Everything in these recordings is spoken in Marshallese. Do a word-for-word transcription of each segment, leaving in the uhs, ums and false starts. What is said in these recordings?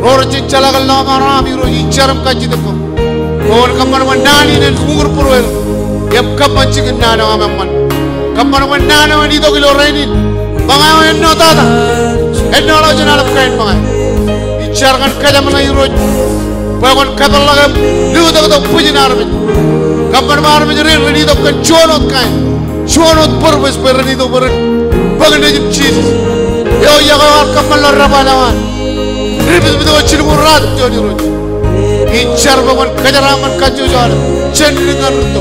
Ro rej jeḷā ke ḷōmṇak aṃ Irooj, ij jar im kajjitōk bwe kwōn kōṃṃan bwe naan in en uñūr būrueir im kōṃṃan jikin naan eo aṃ eṃṃan. Kōṃṃan bwe naan eo en itok ilo rainin, ṃōñā eo ennotata, ennọḷọk jān aolep kain ṃōñā. Ij jar kōn kōjeṃḷọk Irooj bwe kwōn kōpeḷḷọk im lutōktok bwijin armej. Kōṃṃan bwe armej rein ren itok kōn juon wōt kain, juon wōt purpose bwe ren itok bwe ren bōk Nejiṃ Jisōs eo iọkwe eo kwaar kōṃṃan ḷọk debwāāl eo an. Ri pitpit ko jilñuul ruatimjuon Irooj. Ij jar bwe kwōn kōjeraaṃṃan kajjojo aolep jān dik ñan rūtto.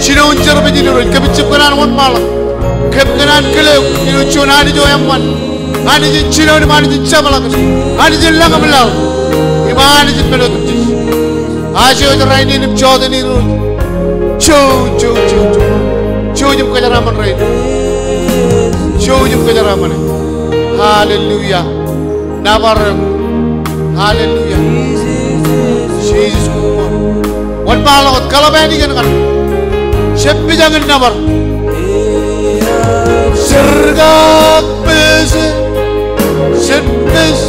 Jinoin service in Irooj, kōmij jab kōṇaan wōnṃaanḷọk, kōm kōṇaan kile eok ilo juon Anij eo eṃṃan, Anij in jinoin im Anij in jepḷakin, Anij in lañ im laḷ, im Anij in men otemjej. Aje wōj rainin im jọteen in Irooj. Jouj, jouj, jouj, jouj. Jouj im kōjeraaṃṃan rainin. Jouj im kōjeraaṃṃan. Hallelujah. Nōbar eok. Hallelujah. Jisōs koṃṃool. Wōnṃaanḷọk wōt, kaḷap āne kōn kaṇ. Jab pija ñan nōbar. Jerkakpeje, jerkakpeje.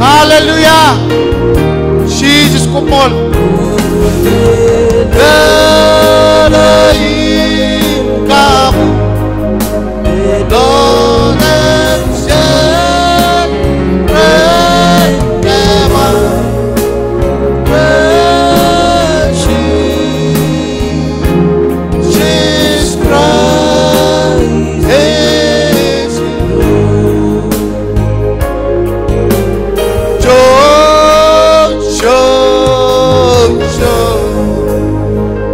Hallelujah. Jisōs koṃṃool. Jouj, jouj, jouj.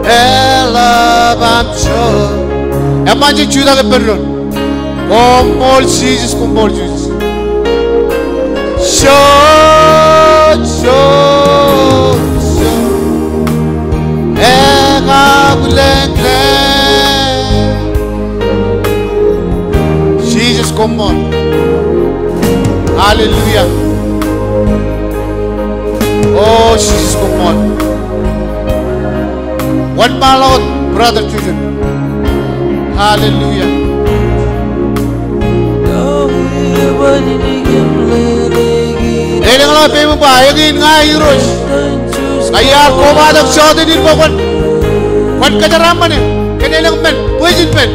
Eḷap aṃ jouj. Eṃṃan jen jutak ippān doon. Koṃṃool Jisōs, koṃṃool Jisōs. Jouj, jouj, jouj. Ekabwilōñlōñ. Jisōs koṃṃool. Hallelujah. O Jisōs koṃṃool. Wōnṃaanḷọk wōt, brother Jujun. Hallelujah. Elōñḷọk peiṃ im ba, eñin ña Irooj. Ña iar kobatok jọteen in bwe kwōn, kwōn kōjeraaṃṃane kōn elōñ men, bwijin men.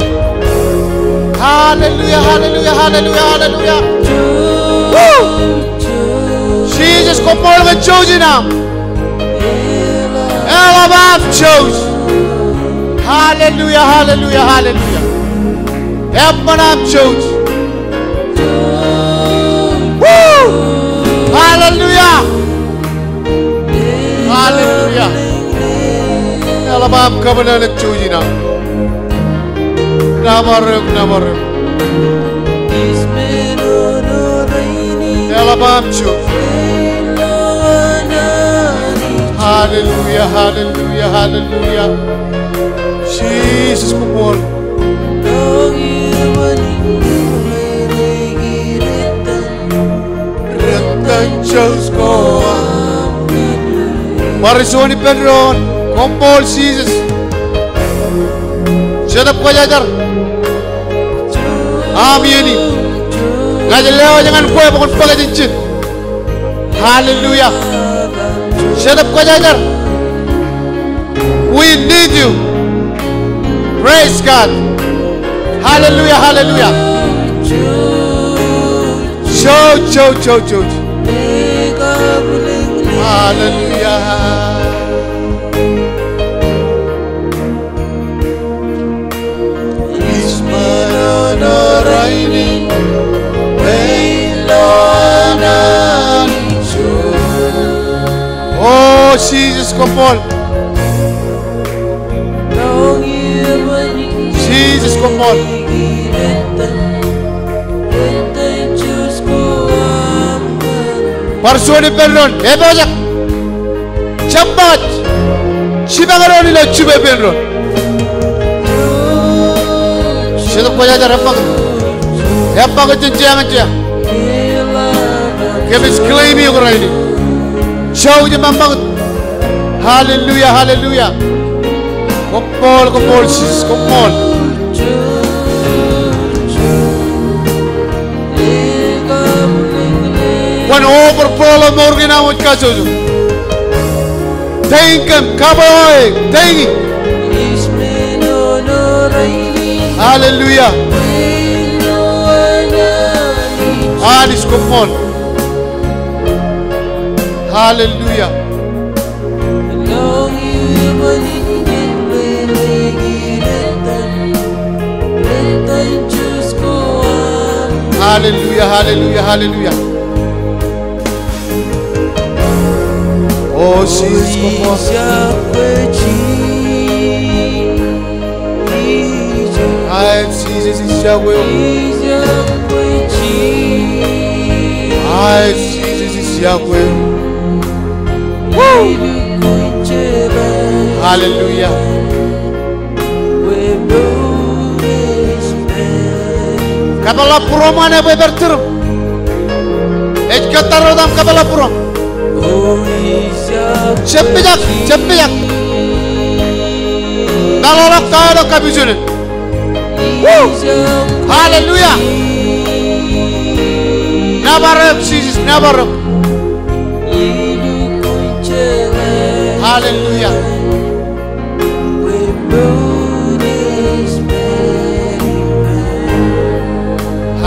Hallelujah, hallelujah, hallelujah, hallelujah. Woo! Jisōs koṃṃool kōn jouj in aṃ. Eḷap aṃ jouj. Hallelujah, hallelujah, hallelujah. Eṃṃan aṃ jouj. Woo! Hallelujah. Hallelujah. Eḷap aṃ kabwilōñlōñ jouj in aṃ. Nōbar eok, nōbar eok. Eḷap aṃ jouj. Hallelujah, hallelujah, hallelujah. Jisōs koṃṃool. Bar juon ippān doon, koṃṃool Jisōs. Jetōb Kwōjarjar aṃ iien in. Ña ij lewōj ñan kwe bwe kwōn bōk jān ijin. Hallelujah. Jetōb Kwōjarjar. We need you. Praise God. Hallelujah, hallelujah. Jouj, jouj, jouj, jouj. Hallelujah. O Jisōs koṃṃool. Jisōs koṃṃool. Bar juon ippān doon, epojak. Jab ṃōkaj. Jipañ doon ilo jipepen doon. Jetōb Kwōjarjar, eṃṃakūt. Eṃṃakūt jān jea ñan jea. Kōmij claim eok rainin. Jouj im eṃṃakūt. Hallelujah, hallelujah. Koṃṃool, koṃṃool, Jisōs, koṃṃool. Bar bōkḷọk mour kein aṃ ej kajjojo. Thank him, kabwe eo, thank him. Hallelujah. Anij koṃṃool. Hallelujah. Hallelujah, hallelujah, hallelujah. O Jisōs, koṃṃool. Aet Jisōs ij iọkwe eok. Aet Jisōs ij iọkwe eok. Woo! Hallelujah. Kōpeḷḷọk būruōṃ ñan e bwe epād tūrūṃ. Ej kōttar wōt aṃ kōpeḷḷọk būruōṃ. Jab pejak, jab pejak. Meḷọkḷọk ta eo ilo kapijuknen. Woo! Hallelujah. Nōbar eok Jisōs, nōbar eok. Hallelujah.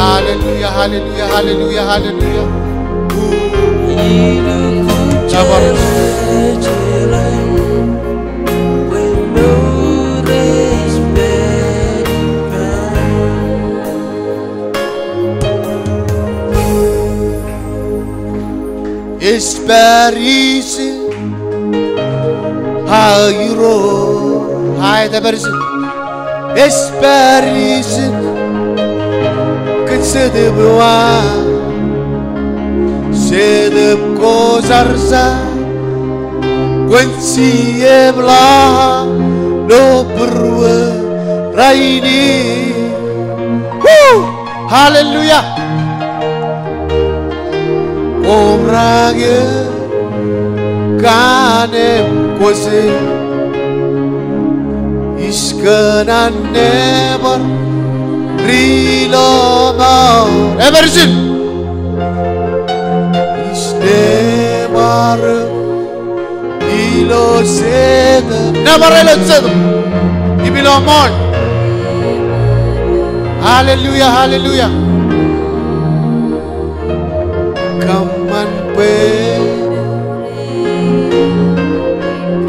Hallelujah, hallelujah, hallelujah, hallelujah. Nōbar. Ej pād ijin aō Irooj. Aet, ej pād ijin. Ej pād ijin kōn Jetōb eo aō. Jetōb Kwōjarjar, kwōn jepḷaak ilo būruō rainin. Woo! Hallelujah. Obrak eō kaṇe im kwōjeel, ij kōṇaan nōbar ilo mour. Ej pād ijin. Ij nōbar eok ilo Jetōb. Nōbar ilo Jetōb im ilo ṃool. Hallelujah, hallelujah. Kōṃṃan bwe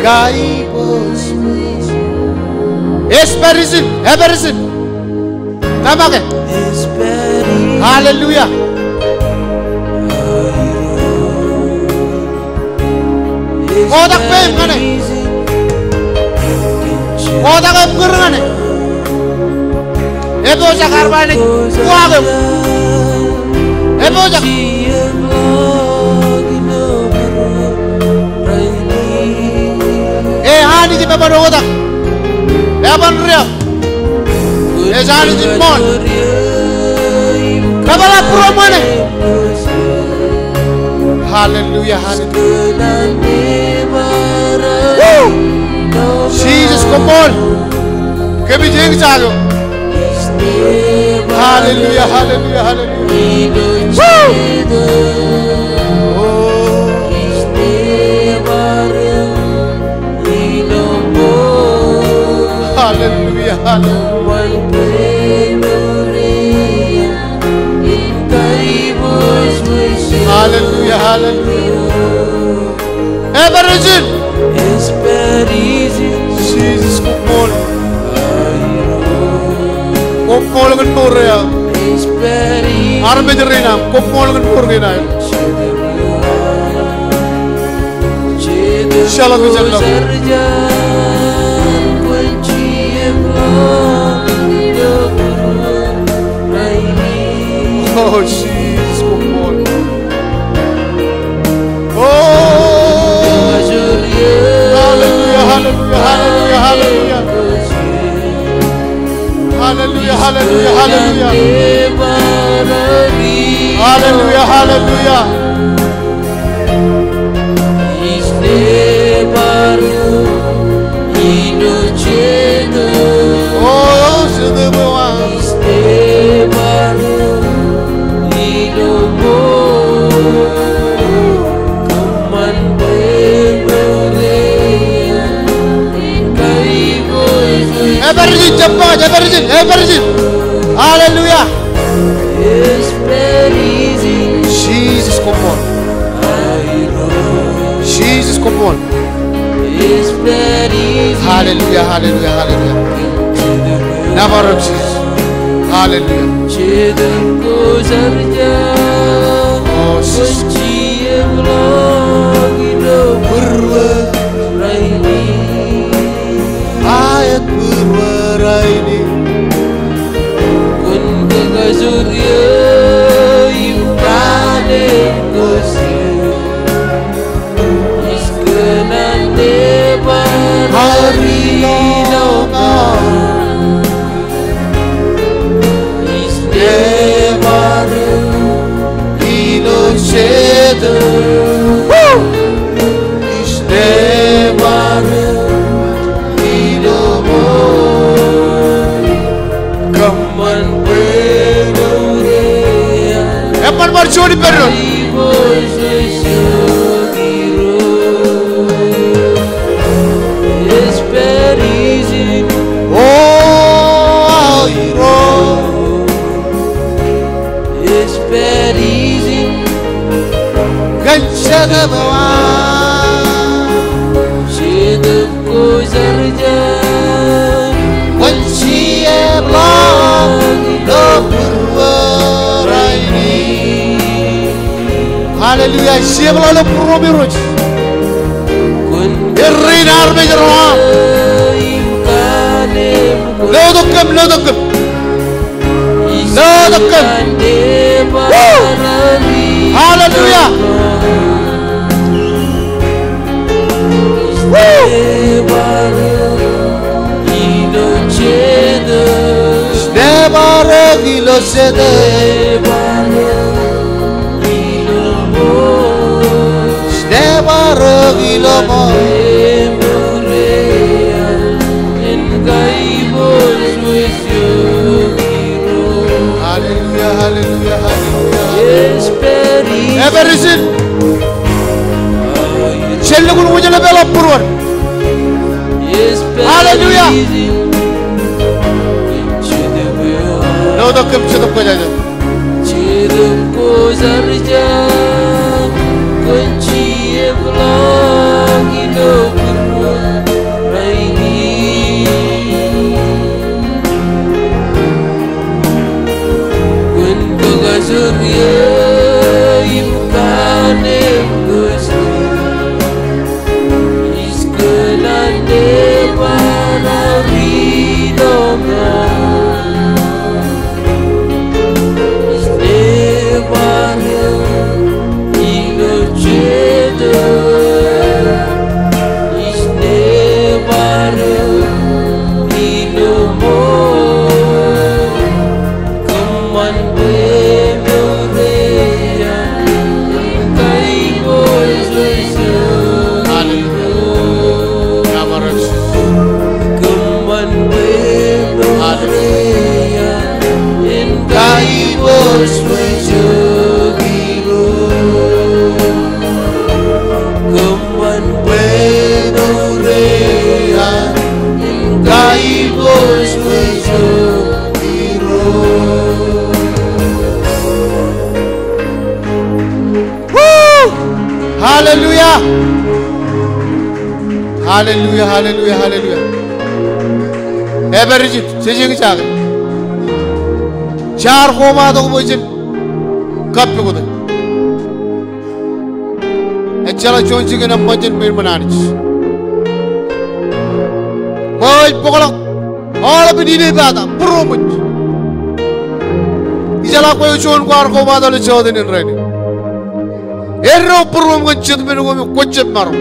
kaibōs. Ej pād ijin, ej pād ijin. Tōmak e. Hallelujah. Kotak peiṃ ñan e. Kotak eṃ kūr ñan e. Epojak, ear ba naaj uwaak eok. Epojak. E Anij im eban oktak. Eban riab. Ej Anij in ṃool. Kōpeḷḷọk būruōṃ ñan e. Hallelujah, hallelujah. Woo! Jisōs koṃṃool. Kōmij eñjake eok. Hallelujah, hallelujah, hallelujah. Woo! Oh. Hallelujah, hallelujah. Hallelujah, hallelujah. Ej pād ijin. Jisōs koṃṃool. Koṃṃool kōn mour eo aō. Armej rein aṃ, koṃṃool kōn mour kein aō. Ejjeḷọk, ejjeḷọk. O Jisōs, koṃṃool. O. Hallelujah, hallelujah, hallelujah, hallelujah. Hallelujah, hallelujah, hallelujah. Hallelujah, hallelujah. O, Jetōb eo aō. Jisōs koṃṃool. Jisōs koṃṃool. Hallelujah, hallelujah, hallelujah. Nōbar eok Jisōs. Hallelujah. O Jisōs. Aet būruō rainin. Eṃṃan bar juon ippān doon. O Irooj. Kōn Jetōb eo aō. Kwōn jiepḷọk ilo būruō rainin. Hallelujah. Jiepḷọk ilo būruōṃ Irooj. Errein armej ro aṃ. Lotok kōm, lotok kōm. Lotok kōm. Woo! Hallelujah. Woo! Nōbar eok ilo Jetōb. Nōbar eok ilo ṃool. Hallelujah, hallelujah, hallelujah. Epād ijin. Jen lukkuun wōjḷọk peḷọk būruon. Hallelujah. Lotok kōm Jetōb Kwōjarjar. Jetōb Kwōjarjar, kwōn jiepḷọk ilo būruō rainin. Kwōn kakajoor eō im kanem kōj. Woo! Hallelujah! Hallelujah, hallelujah, hallelujah. Epād ijin, jej eñjake. Jaar kobatok bwe jen kappukot. Ejjeḷọk juon jikin eṃṃan jān ṃwiin ṃōn Anij. Bwe ej bōkḷọk aolepen inepata būruōṃōj. Ijeḷā kwe eo juon kwaar kobatok ilo jota in rainin. Eddo būruōṃ kōn jetōb men ko im kwōj jab maroñ.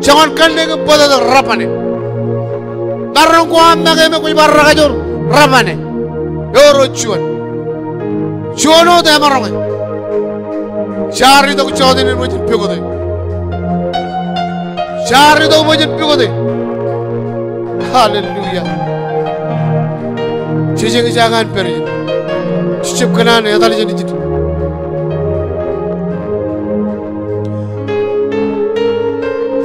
Joñan kanniōk im bōtōktōk, rebane. Maroñ ko aṃ make me kwōj bar rekajoor, rebane. Ewōr juon. Juon wōt emaroñe. Jaar itok jota in bwe jen pukote. Jaar itok bwe jen pukote. Hallelujah. Jej eñjake an pād ijin. Jej jab kōṇaan etal jān ijin.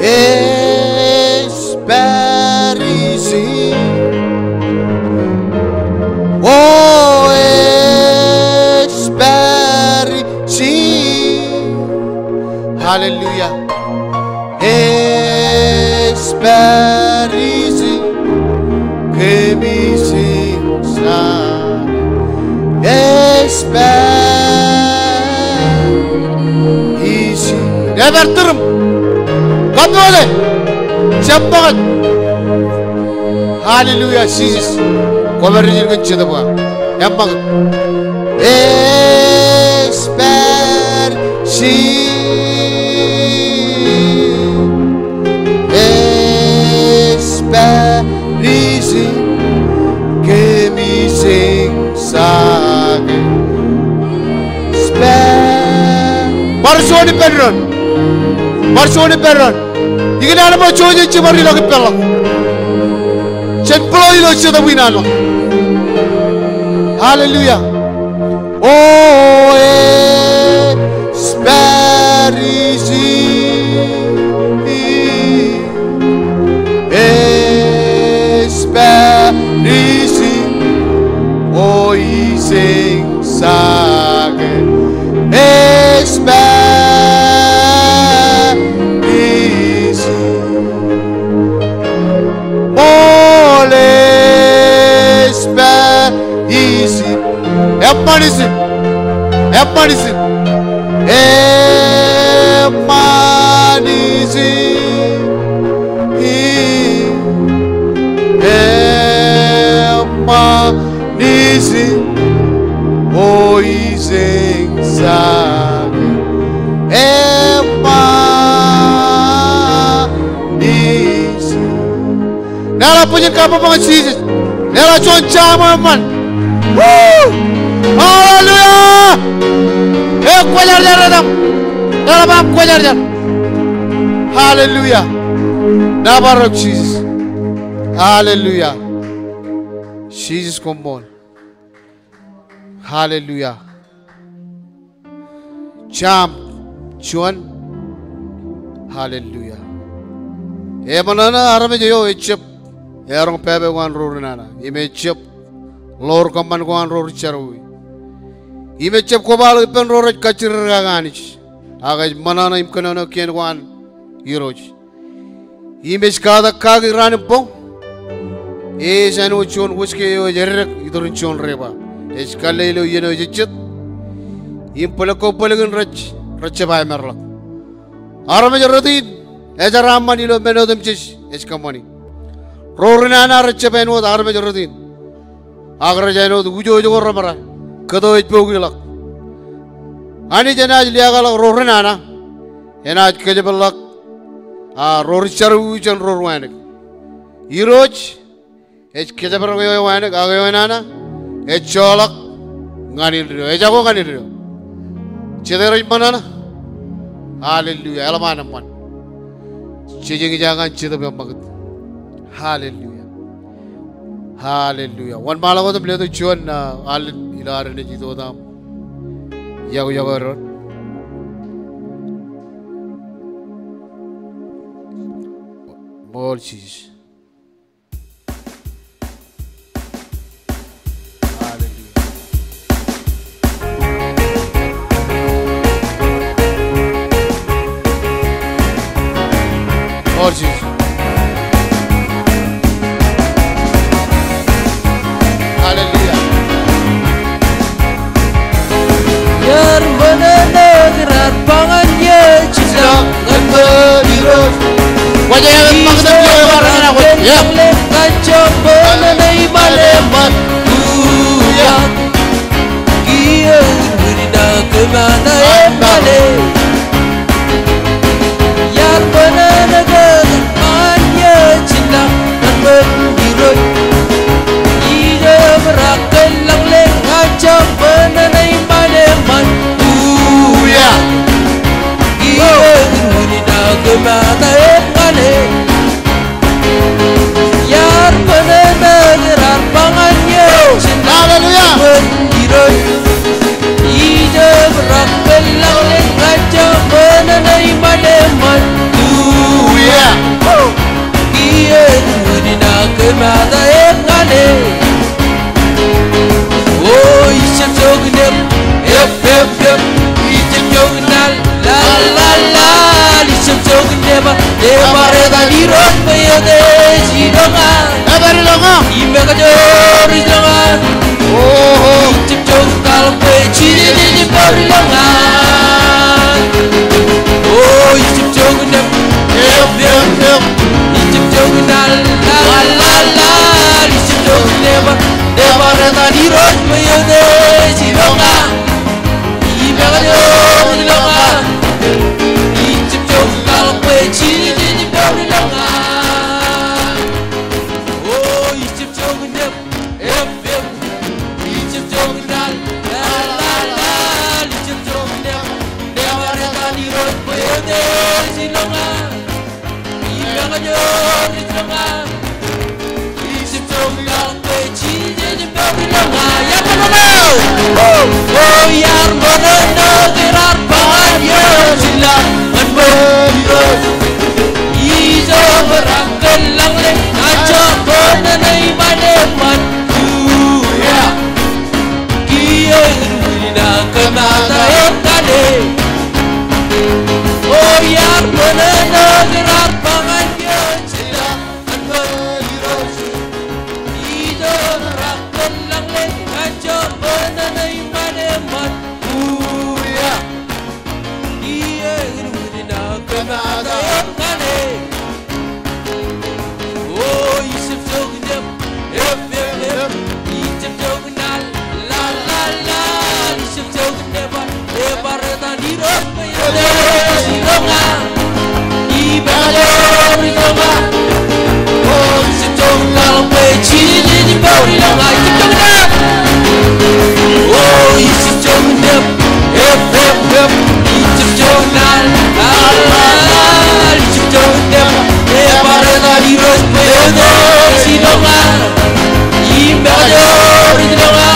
Ej pād ijin. O, ej pād Hallelujah. Esparisi kemijing sa. Esparisi. Epād tūrūṃ. Kōṃṃool e. Jab ṃakūt. Hallelujah, Jisōs. Kwōpād ijin kōn Jetōb eo aṃ. Eṃṃakūt. Esparisi. Esparisi kemijing sa ke. Espa-, bar juon ippān doon. Bar juon ippān doon. Ikōṇaan bwe jouj ej jab bar ilọk ippānḷọk. Jen bōk ilo Jetōb in an ḷọk. Hallelujah. O Esparisi. Esparisi. O ijing sa ke. Esparisi. Ṃool Esparisi. Eṃṃan ijin. Eṃṃan ijin. Eṃṃan ijin. Eṃṃan ijin. O ijing sa ke. Eṃṃan ijin. Leḷọk bwijin kabbokbok ñan Jisōs. Leḷọk juon jam eo eṃṃan. Woo! Hallelujah! Ekwōjarjar etaṃ. Eḷap aṃ kwōjarjar. Hallelujah. Nōbar eok Jisōs. Hallelujah. Jisōs koṃṃool. Hallelujah. Jam juon. Hallelujah. Eṃōṇōṇō armej eo ejjab eroñ pepe ko an ro ri nana im ejjab ḷoor kōṃṃan ko an ro ri jerọwiwi im ejjab kobaḷọk ippān ro rej kajjirere kake Anij, ak ej ṃōṇōṇō im kōnono kien ko an Irooj. Im ej katak kaki raan im boñ. Ej āinwōt juon wōjke eo ej eddek iturin juon reba. Ej kalle ilo iien eo ej ejjet. Im bōlōk ko bōlōk in rej, rej jab aemedḷọk. Armej rot in, ejeraaṃṃan ilo men otemjej ej kōṃṃani. Ro ri nana rej jab āinwōt armej rot in. Ak rej āinwōt wūjooj ko remera. Kōto ej pokitḷọk. Anij enaaj liaakḷọk ro ri nana. Enaaj kōjepḷọk, a, ro ri jerọwiwi jān ro ri wānōk. Irooj ej kōjparok eo ewānōk, ak eo enana ej joḷọk ñan indeeo. Ejako ñan indeeo. Jete rej ṃōṇōṇō? Hallelujah. Eḷap an eṃṃan. Jej eñjake ñan Jetōb eṃṃakūt. Hallelujah. Hallelujah. Wōnṃaanḷọk wōt im letok juon, a, al ilo ad naaj itok wōt aṃ yokwe, yokwe doon. Ṃool Jisōs. Hallelujah. Ṃool Jisōs. Hallelujah. Iar bōnōn eo raar ba ñan eō, jilọk ñan bōd Irooj. Kwōj aikuj ṃakūt eo bar ñan aō. Ñan joñak bōnōn eo iṃaan eṃṃan. Hallelujah. Kiiō ri nana kōmata eṃṃan e. Iar bōnōn eo raar ba ñan eō, jilọk ñan bōd Irooj. Ijab raar kōḷḷāklōñ ñan joñak bōnōn eo iṃaan eṃṃan. Hallelujah. Kiiō ri nana kōmata eṃṃan e. Iar bōnōn eo raar ba ñan eō, jilọk ñan bōd Irooj. Ijab raar Kōmata eok kaṇe. O iar bōktok raar ba ñan eō, jilak ñan bōktok Irooj. Ijo raar kōllañlōñ ñan joñan bōktok ṇe iṃaan eṃṃan. Uya. Iiō, ij wūnin aō kōmata eok kaṇe. O, ijjab jokjab, ep, ep, ep. Ijjab jokjab, lal, lal, lal. Ijjab jokjab, ebar, ebar etan Irooj bwe eoon ilọña. Im ebar eoon ilọña. O, ijjab jokjab, bwe Jisōs ej eoon ilọña. Ijjab jokjab. O, ijjab jokjab. Ep, ep, ep. Ijjab jokjab, lal, lal, lal. Ijjab jokjab, ebar etan Irooj bwe eoon ilọña. Im ebar eoon ilọña.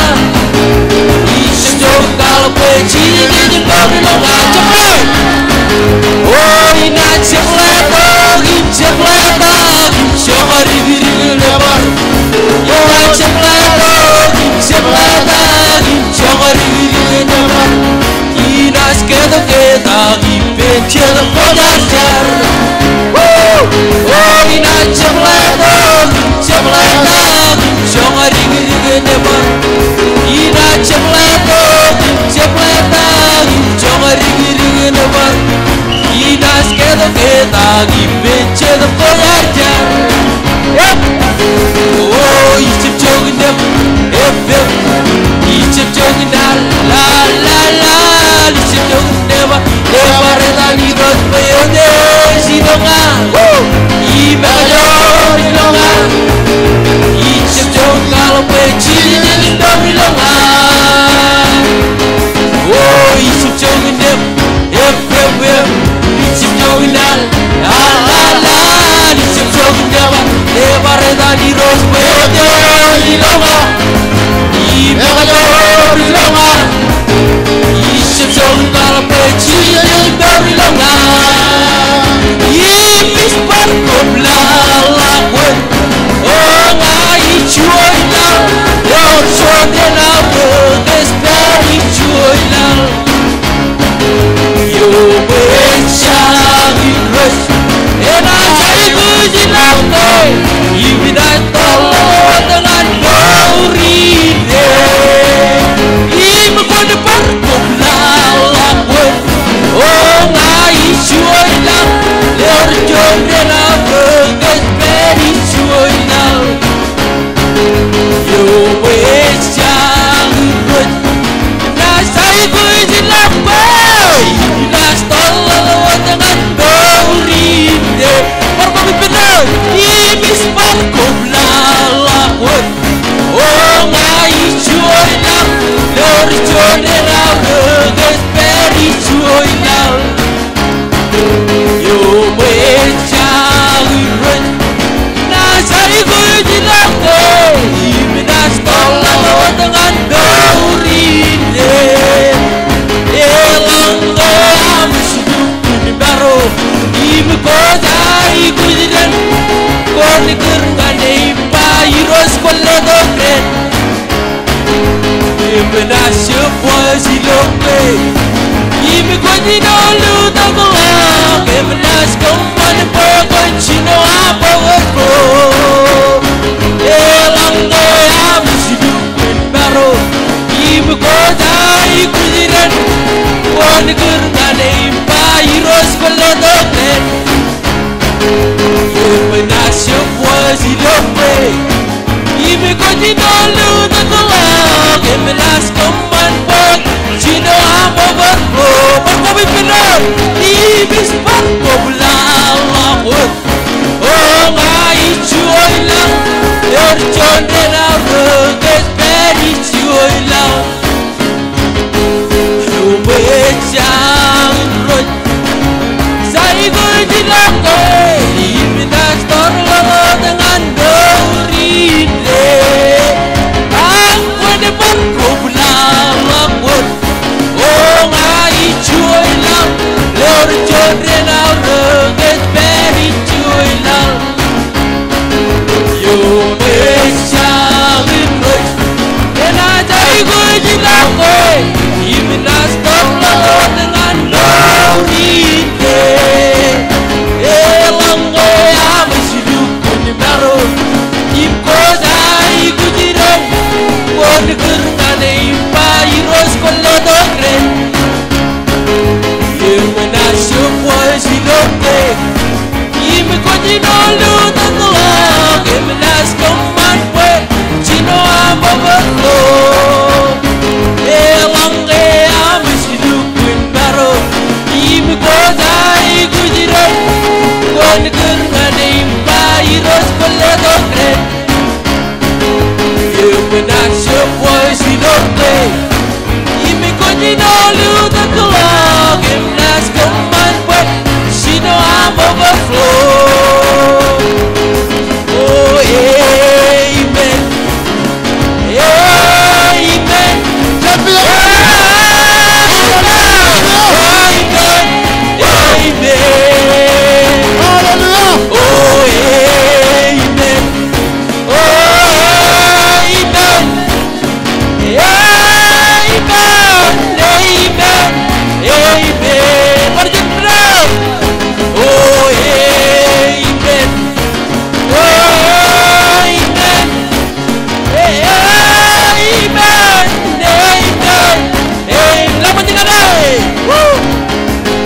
Ijjab jokjab, bwe Jisōs ej eoon ilọña. Jokjab. O, inaaj jepḷaaktok, im jepḷaaktok, im joñan dikdik in ebar. Inaaj jepḷaaktok, im jepḷaaktok, im joñan dikdik in ebar. Inaaj ketok etak ippān Jetōb Kwōjarjar. Woo! O, inaaj jepḷaaktok, jepḷaaktok, joñan dikdik in ebar. Inaaj jepḷaaktok, jepḷaaktok, joñan dikdik in ebar. Inaaj ketok etak ippān Jetōb Kwōjarjar. Ep! O, ijjab jokjab, ep, ep. Ijjab jokjab, lal, lal, lal, lal. Ijjab jokjab, ebar etan Irooj bwe eoon ilọña. Woo! Im ebar eoon ilọña. Ijjab jokjab, bwe Jisōs ej eoon ilọña. O, ijjab jokjab, ep, ep, ep. Ijjab jokjab, lal, lal, lal, lal. Ijjab jokjab, ebar etan Irooj bwe eoon ilọña. Im ebar eoon ilọña. Ijjab jokjab, bwe Jisōs ej eoon ilọña. Im ij bar kobḷaḷḷaak wōt. O, ña ij juon laḷ, ewōr juon deḷọñ rej pād ij juon laḷ. Eo bwe ejjañin rej, enaaj aikuj ilọk ke, im inaaj tōllọk wōt ñan mour indeeo. Im kwōn bar kobḷaḷḷaak wōt. O, ña ij juon laḷ, ewōr juon deḷọñ rej pād ij juon laḷ. Eo bwe ejjañin rej, inaaj aikuj ilọk ke, inaaj tōllọk wōt ñan mour indeeo. Bar koṃ ippān doon, im ij bar kobḷaḷḷaak wōt. O, ña ij juon laḷ, ewōr juon deḷọñ rej pād ij juon laḷ. Eo bwe ejjañin rej, inaaj aikuj ilọk ke, im inaaj tōllọk wōt ñan mour indeeo. Eḷaññe aṃ ej lukkuun maro, im kwōj aikuj ren, kwōn kūr ñan e im ba Irooj kwōn letok ren. Im inaaj jab waj ilo ke, im kwōj jino lutōkḷọk, im inaaj kōṃṃan bwe kwōn jino aṃ overflow. Eḷaññe aṃ ej lukkuun maro, im kwōj aikuj ren, kwōn kūr ñan e im ba Irooj kwōn letok ren. Im inaaj jab waj ilo ke, im kwōj jino lutōkḷọk, im inaaj kōṃṃan bwe kwōn jino aṃ overflow. Bar koṃ ippān doon, im ij bar kobḷaḷḷaak wōt. O, ña ij juon laḷ, ewōr juon deḷọñ rej pād ij juon laḷ. Eo bwe ejjañin rej, inaaj aikuj ilọk ke, im inaaj tōllọk wōt ñan mour indeeo. Ak kwōn bar kobḷaḷḷaak wōt. O, ña ij juon laḷ, ewōr juon deḷọñ rej pād ij juon laḷ. Eo bwe ejjañin rej, enaaj aikuj ilọk ke, im All of the glory, last command, but she know I'm overflow. Oh, amen. Amen. Amen. Amen. Hallelujah. Oh, amen. Oh, amen. Amen, amen, amen. Bar juon praise. Oh, amen. Oh, amen. Amen, amen, amen. Laṃōj ñan e. Woo.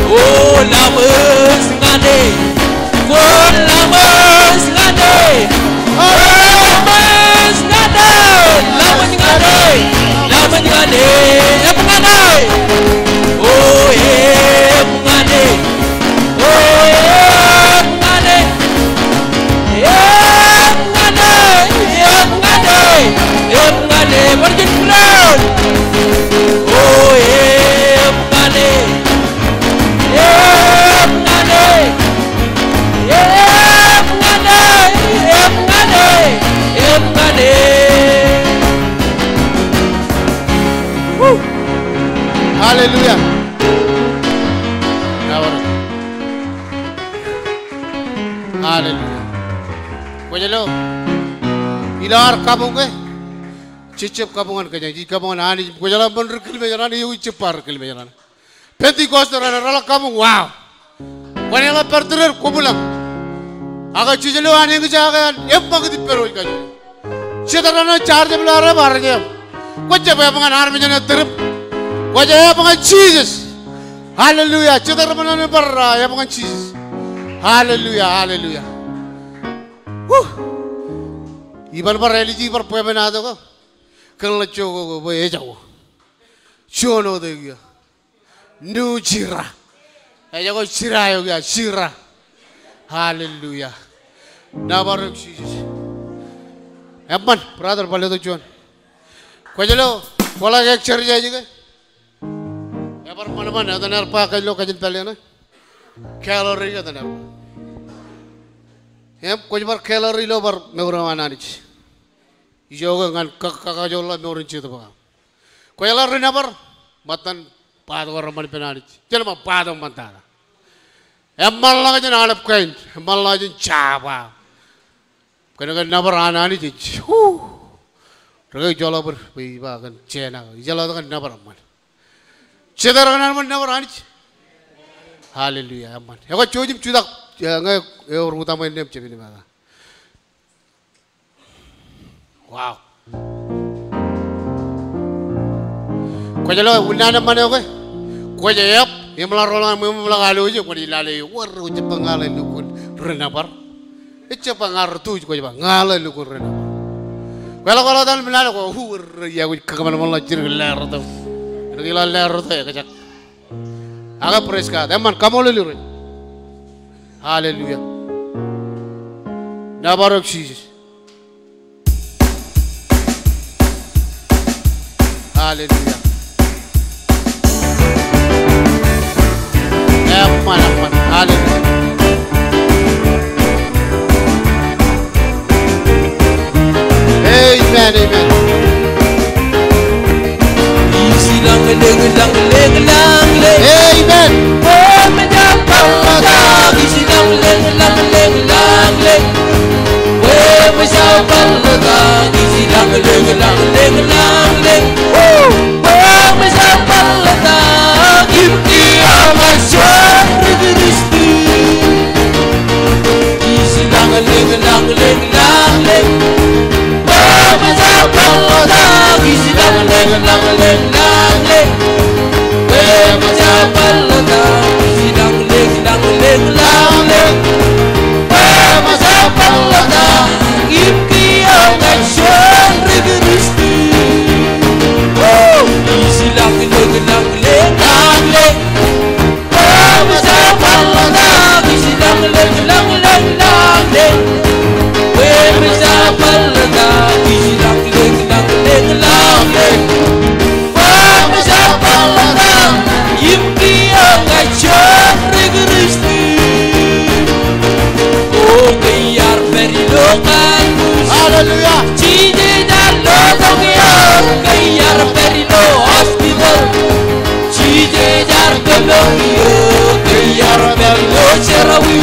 Oh, laṃōj ñan e. Kwōn laṃōj ñan e. Laṃōj ñan e. Laṃōj ñan e. Laṃōj ñan e. Eṃ ñan e. O, eṃ ñan e. O, eṃ ñan e. Eṃ ñan e. Eṃ ñan e. Eṃ ñan e. Bar juon praise. O, eṃ ñan e. Eṃ ñan e. Eṃ ñan e, eṃ ñan e, eṃ ñan e. Woo. Hallelujah. Hallelujah. Kwōj lo, ilo ad kabuñ ke, jej jab kabuñ ñan kōj, jej kabuñ ñan Anij. Kwōj lo, ṃōn ri kilmeej raṇ, eo ejab bar ri kilmeej raṇ. Pentekost raṇ, reḷak kabuñ, wow. Kwōn eḷap bar tūrūṃ, kwō bwilōñ. Ak jej lo an eñjake an eṃṃakūt ippād wōj kajoor. Jet raṇ jaar jab lo ad ebar jab. Kwōj jab eban armej eṇ ettōr im kwōj eban Jisōs. Hallelujah. Jet raṇ bar, ah, eban Jisōs. Hallelujah, hallelujah. Woo. Iban bar ālij, ibar bwebwenato ko. Kōn ḷọk jokwe ko bwe ejako. Juon wōt eok ia. New Jira. Ejako Jira eok ia, Jira. Hallelujah. Nōbar eok Jisōs. Eṃṃan, brother, bar letok juon. Kwōj lo, kwō ḷak eek church eo ej ke. Ebar ṃanṃan, etan aer ba kōj lo kajin pālle eṇ. Gallery ke etan aer ba. Im, kwōj bar gallery ilo bar mour eo an Anij. Ijoke ñan kakajoorḷọk mour in jetōb eo aṃ. Kwōj ḷak ri nōbar, ṃōttan part ko reṃṃan ippān Anij. Jen ṃōk part eo ṃōttata. Eṃṃanḷọk jān aolep kain, eṃṃanḷọk jān Java. Kōnke nōbar an Anij ej, woo. Ri ke ijoḷọk bōd, bwe iba kōn China, ijeḷọk kōn nōbar eṃṃan. Jet raṇ eṃṃan nōbar Anij. Hallelujah, eṃṃan. Ekwe jouj im jutak, ñe ewōr utaṃwe innām jab innem ata. Wow. Kwōj lo, unin an eṃṃan eo ke. Kwōj eab, im ḷak roll ñan ṃwiin im ḷak alwōje, kwōn ij lale eō, wōr, kwōj jab ña ḷe lukkuun ri nōbar. Ejab ña rūtto, kwōj ba ña ḷe lukkuun ri nōbar. Kwō ḷak, kwō ḷak etan im lale ko, wōr, ia kwōj kakōṃanṃanḷọk jidik ḷeerōtōk. Edik ilo ḷeerōtōk, ekjak. Ak praise God. Eṃṃan, kaṃṃoolol Irooj. Hallelujah. Nōbar eok Jisōs. Hallelujah. Eṃṃan, eṃṃan. Hallelujah. Amen, amen. Amen. Woo! Hallelujah.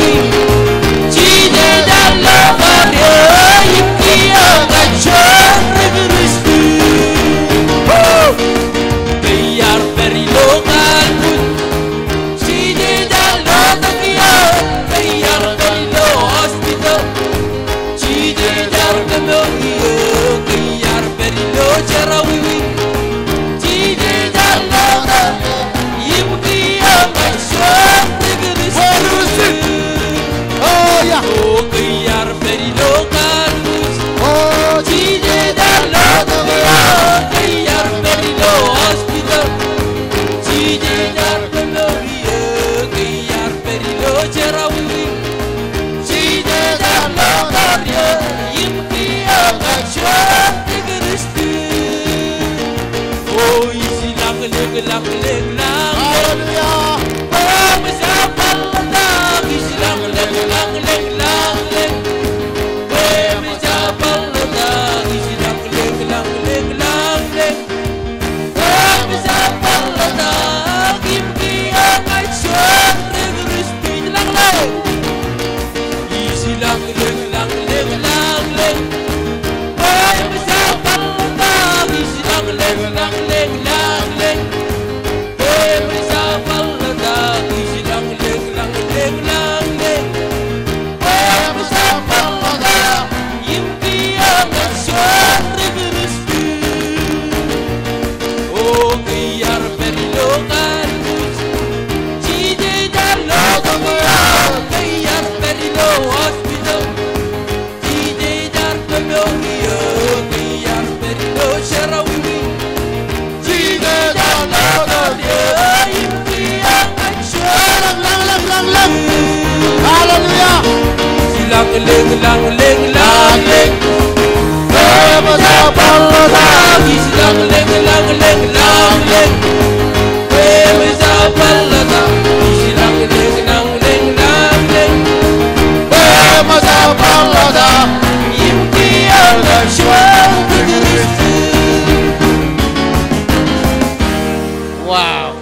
Wow.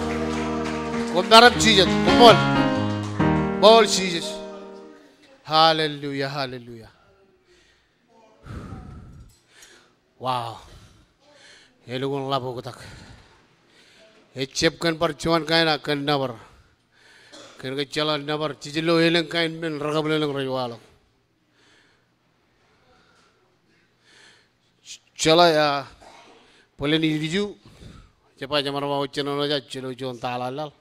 Koṃ maroñ jijet. Koṃṃool. Ṃool Jisōs. Hallelujah, hallelujah. Wow. Elukkuun ḷap oktak. Ejab kōn bar juon kain ak kōn nōbar. Kōn ke jeḷā nōbar, jej lo elōñ kain men rekabwilōñlōñ rej waḷọk. Jeḷā, ah, bōlen ilju, jeba jemaroñ ba wōj jān eo ej jab lo juon taḷaḷḷaḷ.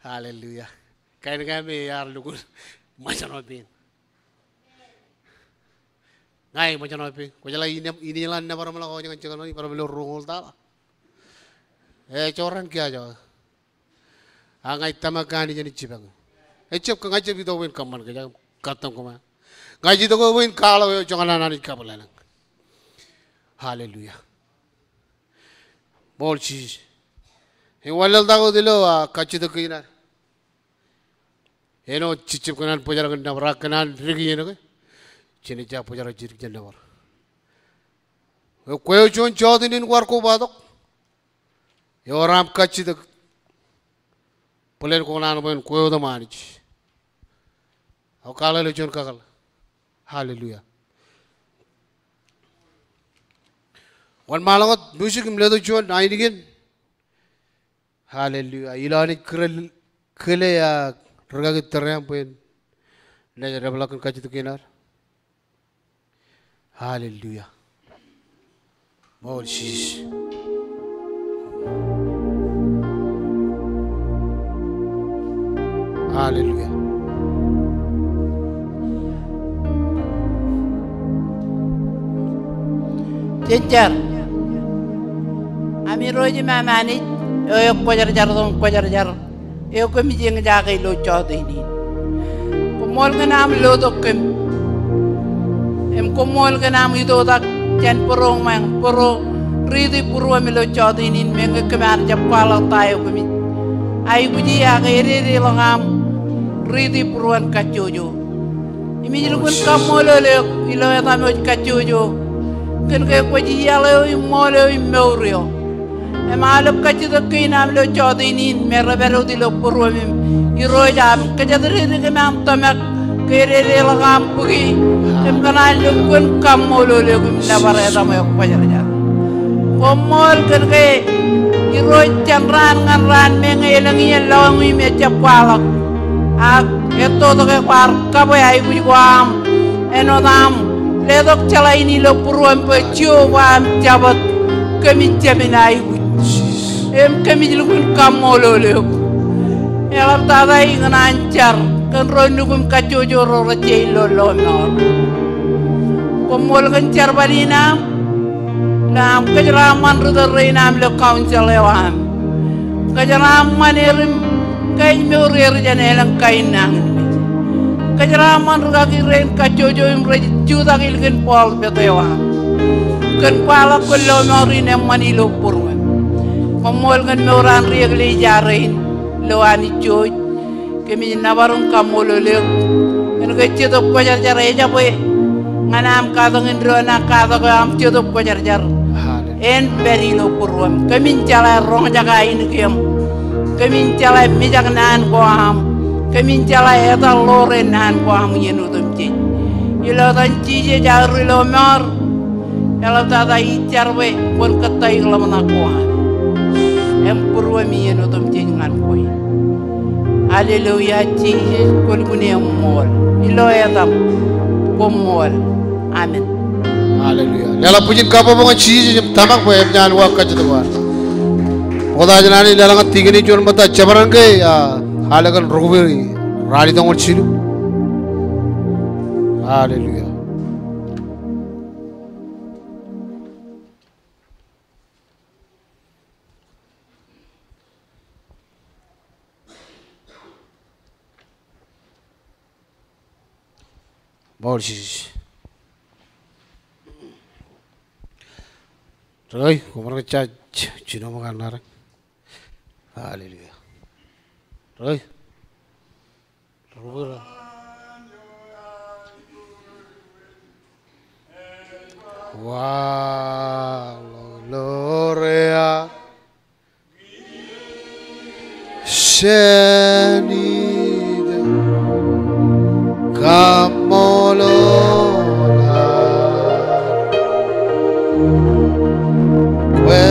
Hallelujah. Kain kain me ear lukkuun ṃōjṇọ pein. Ña ij ṃōjṇọ pein. Kwōjeḷā in, in jeḷā nōbar eo ṃōḷọk eo ñan jekdọọn in, bar ilo ruo ñoul taḷa. Ejorrāān kiiō ajo. Ak ña ij tōmak ke Anij en jipañ. Ejab ke ña ij itok bwe in kōṃṃan kōj, ak kattōm kōṃṃan. Ña ij itok bwe in kwaḷọk eo joñan an Anij kabwilōñlōñ. Hallelujah. Ṃool Jisōs. Im wanlaḷtak wōt ilo, ah, kajjitōk kein ad. Āinwōt jej jab kōṇaan bōjrak in nōbar ak kōṇaan dik iien ke, jenaaj jab bōjrak jidik jān nōbar. Kwe eo juon jota in kwaar kobatok. Ewōr aṃ kajjitōk. Bōlen kwō kōṇaan bwe en kwe otem Anij. Ak kwaḷọk ilo juon kakōḷḷe. Hallelujah. Wōnṃaanḷọk wōt music im letok juon ainikien. Hallelujah. Ilo Anij kile, kile ak rikaki tōre aṃ bwe en naaj dāpḷọk kōn kajjitōk kein ad. Hallelujah. Ṃool Jisōs. Hallelujah. Jen jar. Am Irooj im am Anij, eo ekwōjarjar tok im kwōjarjar eo kōmij eñjake ilo jota in. Koṃṃool kōn aṃ lotok kōm. Im koṃṃool kōn aṃ itoitak jān bōro ṃōñā, bōro riiti būruōm ilo jota in, meñe kōm ar jab kwaḷọk ta eo kōmij aikuji ak ededeḷọk aṃ riiti būruon kajjojo. Im ij lukkuun kaṃṃoolol eok ilo etaṃ eo ej kajjojo. Kōn ke kwōj iaḷ eo im ṃool eo im mour eo. Im aolep kajjitōk kein am ilo jọteen in me rej pād wōt ilo būruōm im Irooj am kōjatdikdik im am tōmak ke ededeḷọk aṃ bōki im kōṇaan lo kwōn kaṃṃoolol eok im nōbar etaṃ eo Kwōjarjar. Koṃṃool kōn ke Irooj jān raan ñan raan meñe elōñ iien lọñiṃ im ejjab kwaḷọk. Ak ettotok ke kwaar kabwe aikuj ko aṃ āinwōt aṃ letok jeḷā in ilo būruōm bwe Jeova aṃ Jabōt kōmij jāmin aikuj. Im kōmij lukkuun kaṃṃoolol eok. Eḷaptata ikōṇaan jar kōn ro nukūṃ kajjojo ro rej jailolomọọr. Koṃṃool kōn jerbal in aṃ. Ilo aṃ kōjeraaṃṃan ri tōl rein aṃ ilo council eo aṃ. Kōjeraaṃṃan er im kaejmour er jān elōñ kain nañinmej. Kōjeraaṃṃan ri kaki rein kajjojo im rej jutak ilikin pulpit eo aṃ. Kōn kwaḷọk kwōn lọmọọr in eṃṃan ilo būruōm. Koṃṃool kōn mour an ri eklejia rein ilo Anij Jouj. Kōmij nōbar im kaṃṃoolol eok kōn ke Jetōb Kwōjarjar ejabwe ñan aṃ katakin doon ak katak eo aṃ Jetōb Kwōjarjar. Hallelujah. En pād ilo būruōm. Kōmin jeḷā roñjake ainikieṃ. Kōmin jeḷā mijak naan ko aṃ. Kōmin jeḷā etal ḷoore naan ko aṃ iien otemjej. Ilo etan Jisōs aō ri lọmọọr. Eḷaptata ij jar bwe kwōn kōttāik ḷōmṇak ko an im būruōm iien otemjej ñan kwe. Hallelujah, Jisōs kwōlukkuun eṃṃool. Ilo etaṃ, koṃṃool. Amen. Hallelujah. Leḷọk bwijin kabbokbok ñan Jisōs im tōmak bwe eṃōj an uwaak kajjitōk ko ad. Ṃokta jān an leḷọk ñan tikōn in juon ṃōtta jabdewōt ke, ah, alen kōn rukubwe ralitōñoul jilu. Hallelujah. Ṃool Jisōs. Rō, koṃ maroñ jab jino ṃōk an ṇa rō. Hallelujah. Rō. Rubura. Wa lo lorea. Senida. Kaṃṃoolol. Kwe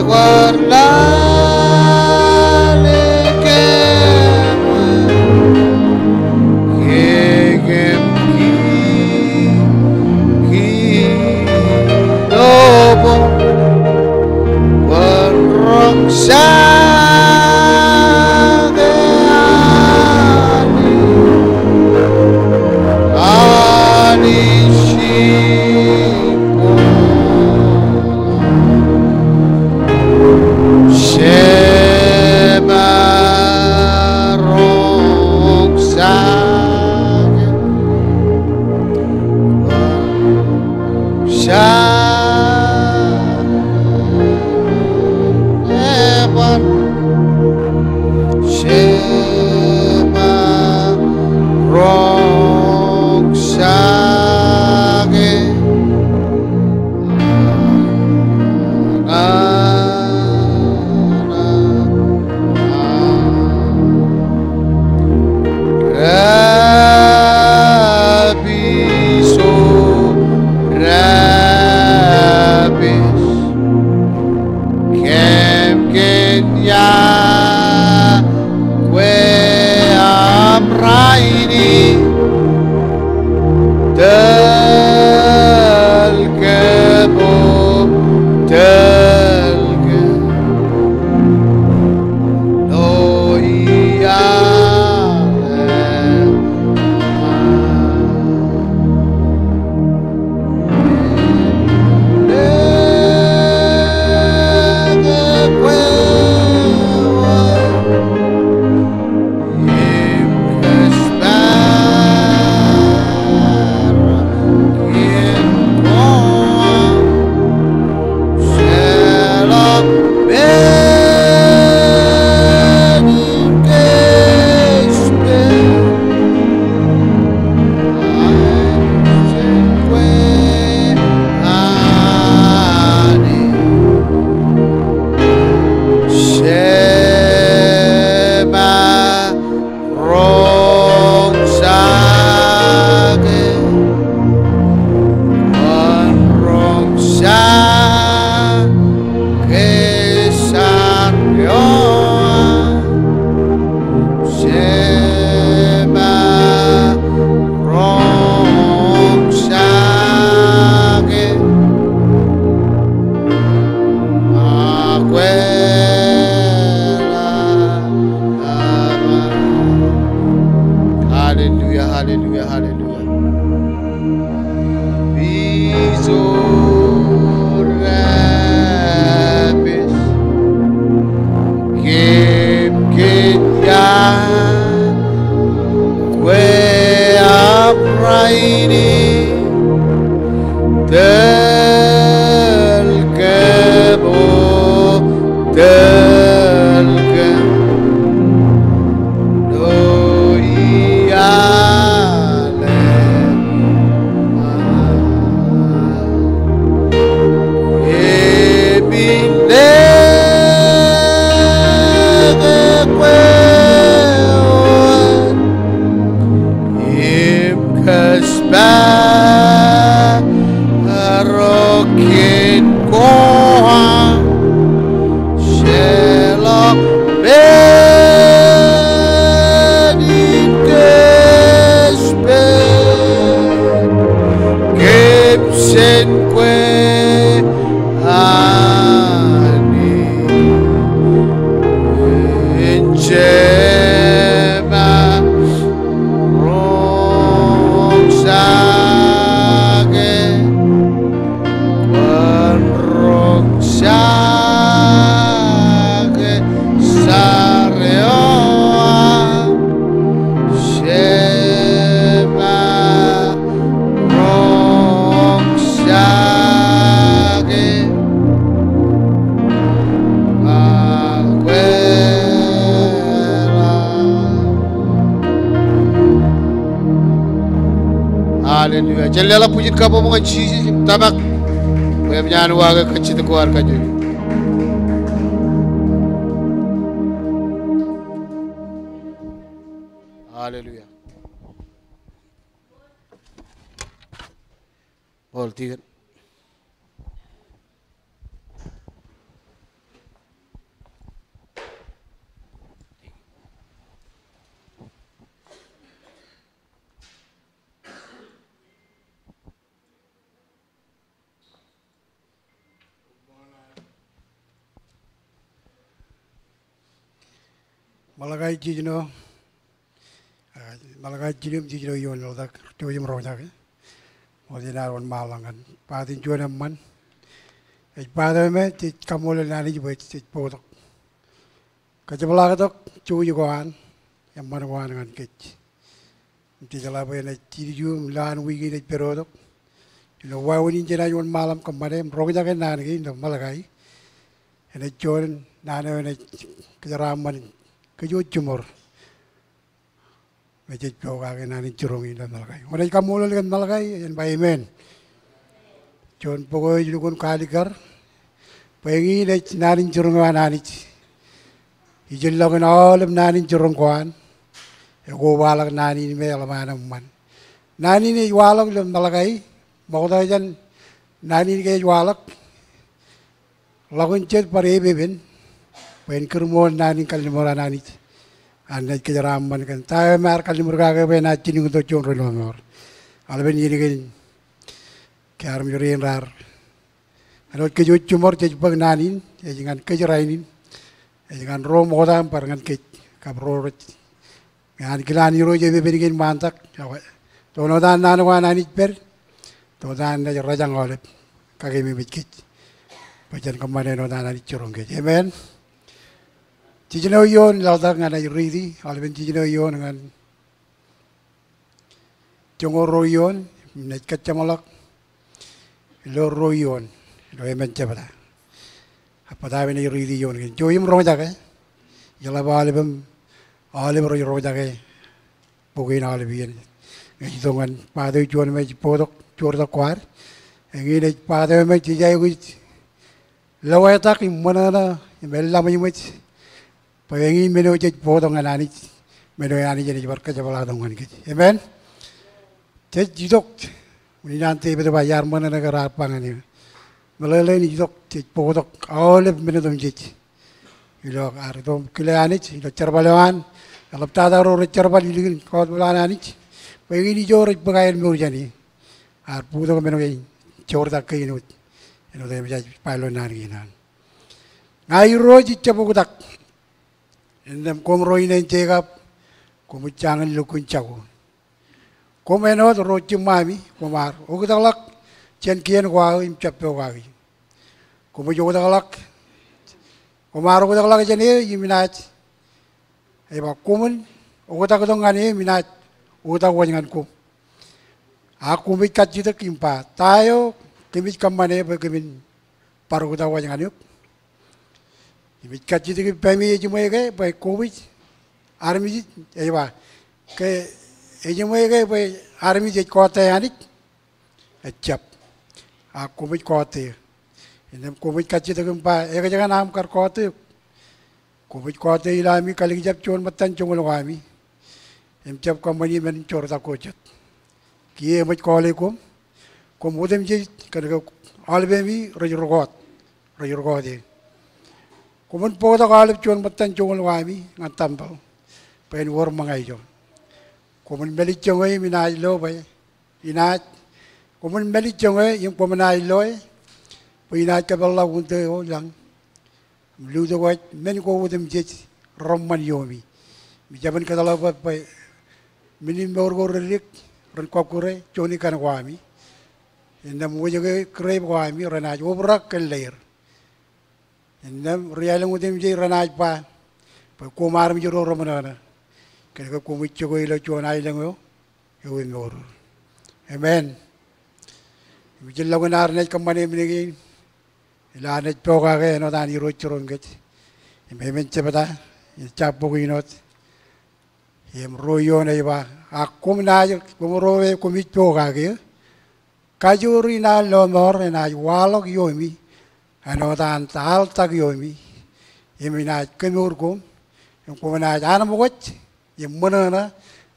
kwaar lale kemwe kekem ki, ki lobo kwaar roñ sa Jen leḷọk bwijin kabbokbok ñan Jisōs im tōmak bwe emōj an uwaake kajjitōk ko ad kajjojo. Hallelujah. Paul Tiken. Malakai jiljino, ah, Malakai jilu im jiljino eoon eḷḷọk, jouj im roñjake. Ṃokta in ad wōnṃaanḷọk ñan part in juon eṃṃan. Ej part eo me jej kaṃṃoolol Anij bwe jej bōktok kajepḷaaktok jouj ko an, eṃṃan ko an ñan kōj. Im jejeḷā bwe enaaj ilju im lowaan wiik in ej pedotok. Ilo wāween in jenaaj wōnṃaanḷọk im kōṃṃane im roñjake naan kein ilo Malakai. Enaaj juon naan eo enaaj kōjeraaṃṃan kōj wōj jiṃor me jej pokake naan in jiroñ in ilo Malakai. Kwōnaaj kaṃṃoolol kōn Malakai, en ba amen. Juon bok eo ej lukkuun kaalikkar bwe eñin ej naan in jiroñ eo an Anij. Ijellọkin aolep naan in jiroñ ko an, ekobaḷọk naan in me eḷap an eṃṃan. Naan in ej waḷọk ilo Malakai, ṃokta jān naan in ke ej waḷọk, ḷọk in jet bar epepen bwe en kūr ṃool naan in kalliṃur an Anij an naaj kōjeraaṃṃan kōn ta eo me ear kalliṃur kake bwe enaaj jilkintok juon ro lọmọọr. Aolepen iien kein ke armej rein raar āinwōt kōj wōj jiṃor jej bōk naan in, ej ñan kōj rainin, ej ñan ro ṃokta im bar ñan kōj kab ro rej ñan kilaan Irooj epepen kein ṃaantak, tok wōt an naan ko an Anij pād, tok wōt an naaj rōjañ aolep kakeememej kōj bwe jen kōṃṃane āinwōt an Anij jiroñ kōj. Amen. Jiljino eoon laḷtak ñan ij riiti, aolepen jiljino eoon ñan joñoul ruo eoon, im naaj kōjjeṃḷọk ilo ruo eoon, ilo emān jebta. Ak bōtaab enaaj riiti eoon kein. Jouj im roñjake, ijeḷā bwe aolep im, aolep rej roñjake bok in aolep iien. Ñe ej itok ñan part eo juon me ej bōktok joortak ko ad. Eñin ej part eo me jej aikuj loetak im ṃōṇōṇō im eḷḷaṃōjṃōj bwe eñin men eo jej bōktok ñan Anij, men eo Anij enaaj bar kajepḷaaktok ñan kōj. Amen. Jej itok, unin an Devid ej ba iar ṃōṇōṇō ke raar ba ñan eō. Meḷeḷein itok, jej bōktok aolep men otemjej. Ilo ad itok im kile Anij, ilo jerbal eo an, eḷaptata ro rej jerbal ilikin gospel an Anij. Bwe eñin ijo rej bōk aer mour jān e. Ear bōktok men kein joortak kein wōt. Āinwōt emōj aō ba ilo naan kein an. Ña Irooj ij jab oktak. Innām koṃ ro ineen Jekob, koṃij jañin lukkuun jako. Koṃ āinwōt ro jiṃṃami, koṃ ar oktakḷọk jān kien ko aō im jab pokake. Koṃij oktakḷọk, koṃ ar oktakḷọk jān eō im inaaj, ej ba koṃwin oktaktok ñan eō im inaaj oktak wōj ñan koṃ. Ak koṃij kajjitōk im ba, ta eo kōmij kōṃṃane bwe kōmin bar oktak wōj ñan eok? Im ij kajjitōk ippemi ejiṃwe ke bwe koṃij armej, ej ba, ke ejiṃwe ke bwe armej ej kọọte Anij? Ejjab. Ak koṃij kọọte eō. Innām koṃij kajjitōk im ba, ekōjkan aṃ kar kọọte eok. Koṃij kọọte ilo ami kalikjab juon ṃōttan joñoul ko ami im jab kōṃṃani men joortak ko jet. Kiiō eṃōj kọọle koṃ, koṃ otemjej kōn ke aolepemi rej rūkọọt, rej rūkọọte. Koṃwin bōktok aolep juon ṃōttan joñoul ko ami ñan tempeḷ bwe en wōr ṃōñā ijo. Koṃwin mālejjoñ e im inaaj lo bwe inaaj, koṃwin mālejjoñ e im koṃ naaj loe bwe inaaj kōpeḷḷọk uñtō eo ilañ im lutōkwōj men ko otemjej reṃṃan ioomi. Im ij jab kōtḷọk bwe, bwe men in mour ko reddik ren kọkkure juon ikan ko ami. Innām wōjke grep ko ami renaaj obrak kōn leir. Innām ri-aelōñ otemjej renaaj ba bwe koṃ armej ro reṃōṇōṇō kōn ke koṃij jokwe ilo juon aelōñ eo ewi mour. Amen. Im ijellọkin ad naaj kōṃṃane men kein ilo ad naaj pokake āinwōt an Irooj jiroñ kōj. Im emān jebta, ej jab bok in wōt. Im ruo eoon ej ba, ak koṃ naaj, koṃ ro eo koṃij pokake eō, kajoor in an lọmọọr enaaj waḷọk iomi, āinwōt an ta ḷtak iomi, im enaaj kemour koṃ, im koṃ naaj anemkwōj, im ṃōṇōṇō,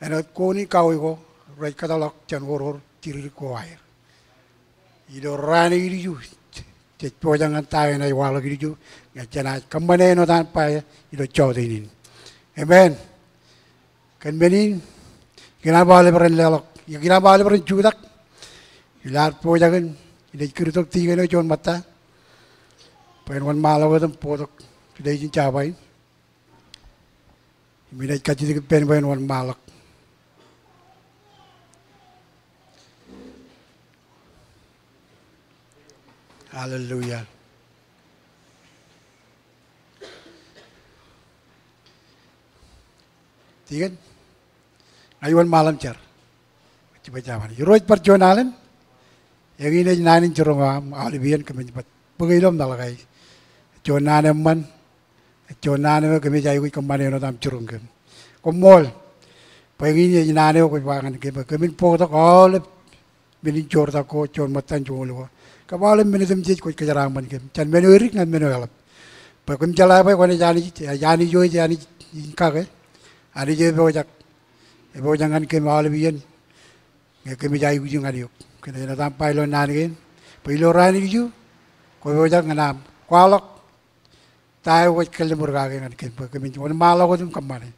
āinwōt koon in kawe ko rej kōtḷọk jān oror jidikdik ko aer. Ilo raan eo ilju, jej pojak ñan ta eo enaaj waḷọk ilju, ñe jenaaj kōṃṃane āinwōt an ba ilo jota in. Amen. Kōn men in, ikōṇaan aolep ren leḷọk, ikōṇaan aolep ren jutak. Ilo ad pojak in, inaaj kūrtok tikōn eo juon ṃōtta bwe en wōnṃaanḷọk wōt im bōktok ilo ijin jabōt in. Im inaaj kajjitōk ippān bwe en wōnṃaanḷọk. Hallelujah. Tikōn, ña iwōnṃaanḷọk im jar. Jibwe jabōt. Irooj bar juon alen, eñin ej naan in jiroñ eo aṃ, aolep iien kōmij bōk ilo meḷeḷe. Juon naan eṃṃan, juon naan eo kōmij aikuj kōṃṃane āinwōt aṃ jiroñ kōm. Koṃṃool, bwe eñin ej naan eo kwōj ba ñan kōm, kōmin bōktok aolep men in joortak ko, juon ṃōttan joñoul ko. Kab aolep men otemjej kwōj kōjeraaṃṃan kōm. Jān men eo edik ñan men eo eḷap. Bwe kōm jeḷā bwe kwōnaaj Anij, ej Anij eo ej Anij in kake. Anij eo epojak, epojak ñan kōm aolep iien. Ñe kōmij aikuj ñan eok. Kōn āinwōt aṃ ba ilo naan kein, bwe ilo raan ilju, kwō pojak ñan aṃ kwaḷọk ta eo kwōj kōḷḷe ṃōk kake ñan kōm bwe kōmin wōnṃaanḷọk wōt im kōṃṃane.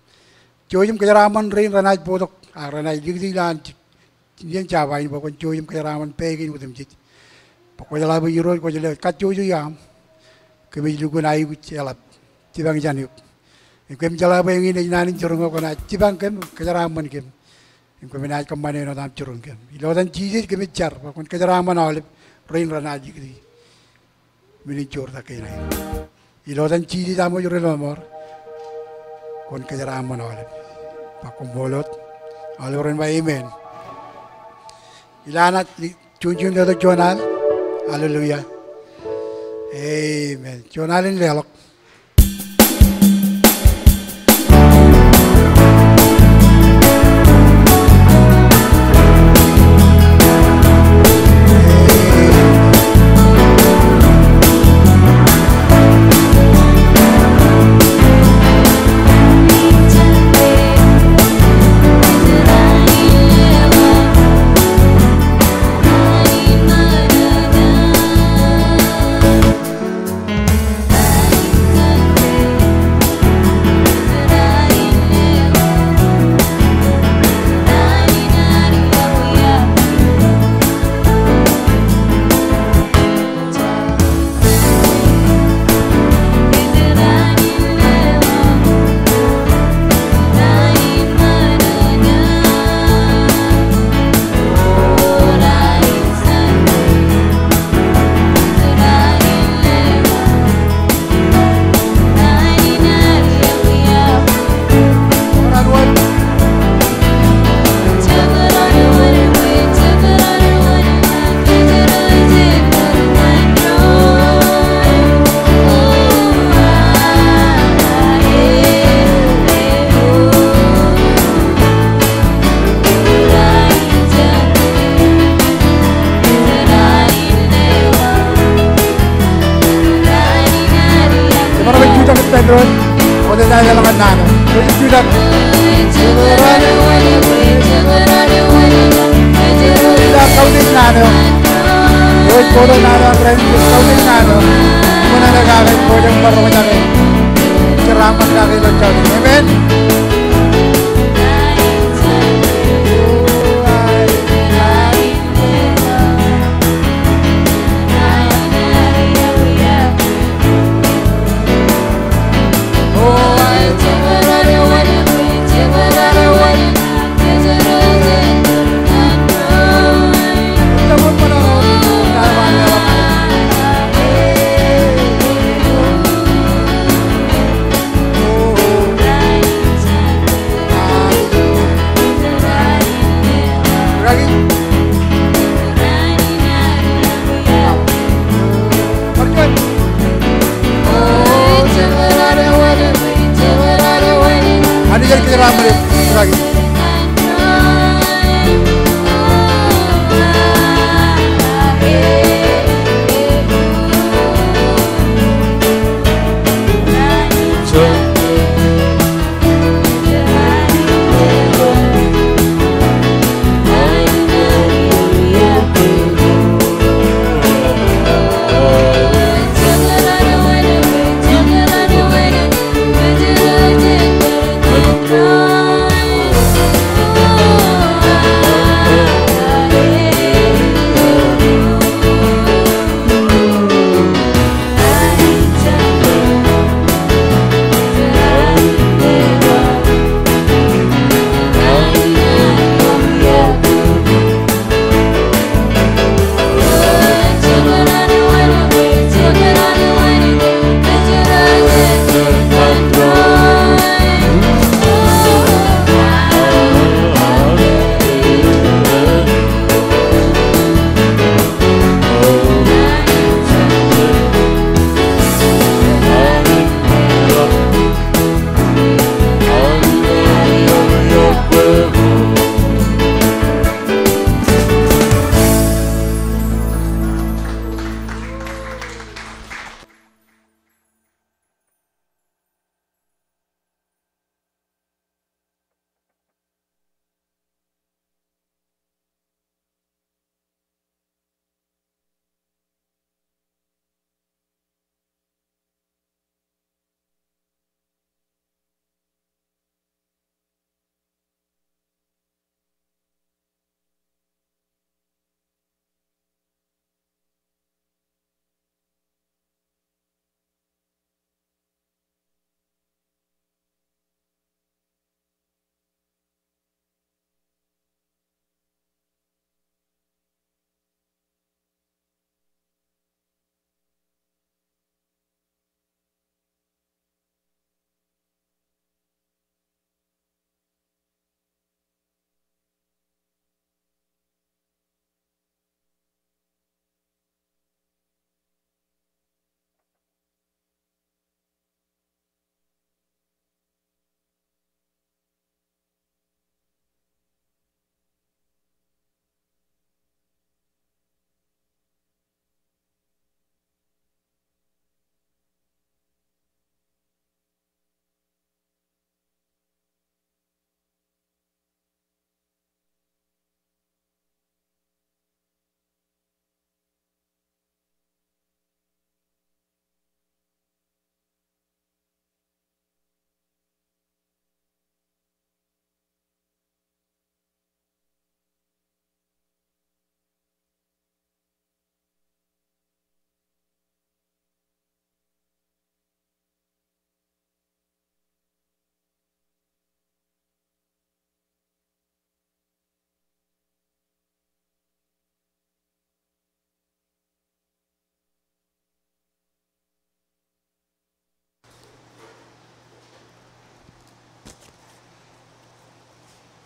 Jouj im kōjeraaṃṃan rein renaaj bōktok, ak renaaj likūt ilo an ijin jabōt in bwe kwōn jouj im kōjeraaṃṃan pā kein otemjej. Bwe kwōjeḷā bwe Irooj kwōj le kajjojo iaam. Kōmij lukkuun aikuj eḷap. Jipañ jān eok. Im kōm jeḷā bwe eñin ej naan in jiroñ eo kwōnaaj jipañ kōm, kōjeraaṃṃan kōm. Im kōm naaj kōṃṃane āinwōt aṃ jiroñ kōm. Ilo etan Jisōs kōmij jar bwe kwōn kōjeraaṃṃan aolep rein renaaj likūt men in joortak kein aer. Ilo etan Jisōs aṃ wōj ri lọmọọr, kwōn kōjeraaṃṃan aolep. Ba koṃṃool wōt. Aolep ren ba amen. Ilo an juon juon letok juon al. Hallelujah. Amen. Juon al in leḷọk. Bar jutak ippān doon. Kwōj naaj leḷọk naan eo. Kwōj jutak. Ilo kautiej naan eo. Kwōj jutak naan eo, ren kautiej naan eo. Ṃōṇōṇō kake, kwōj bar roñjake. Jeraaṃṃan kake ilo jota. Amen.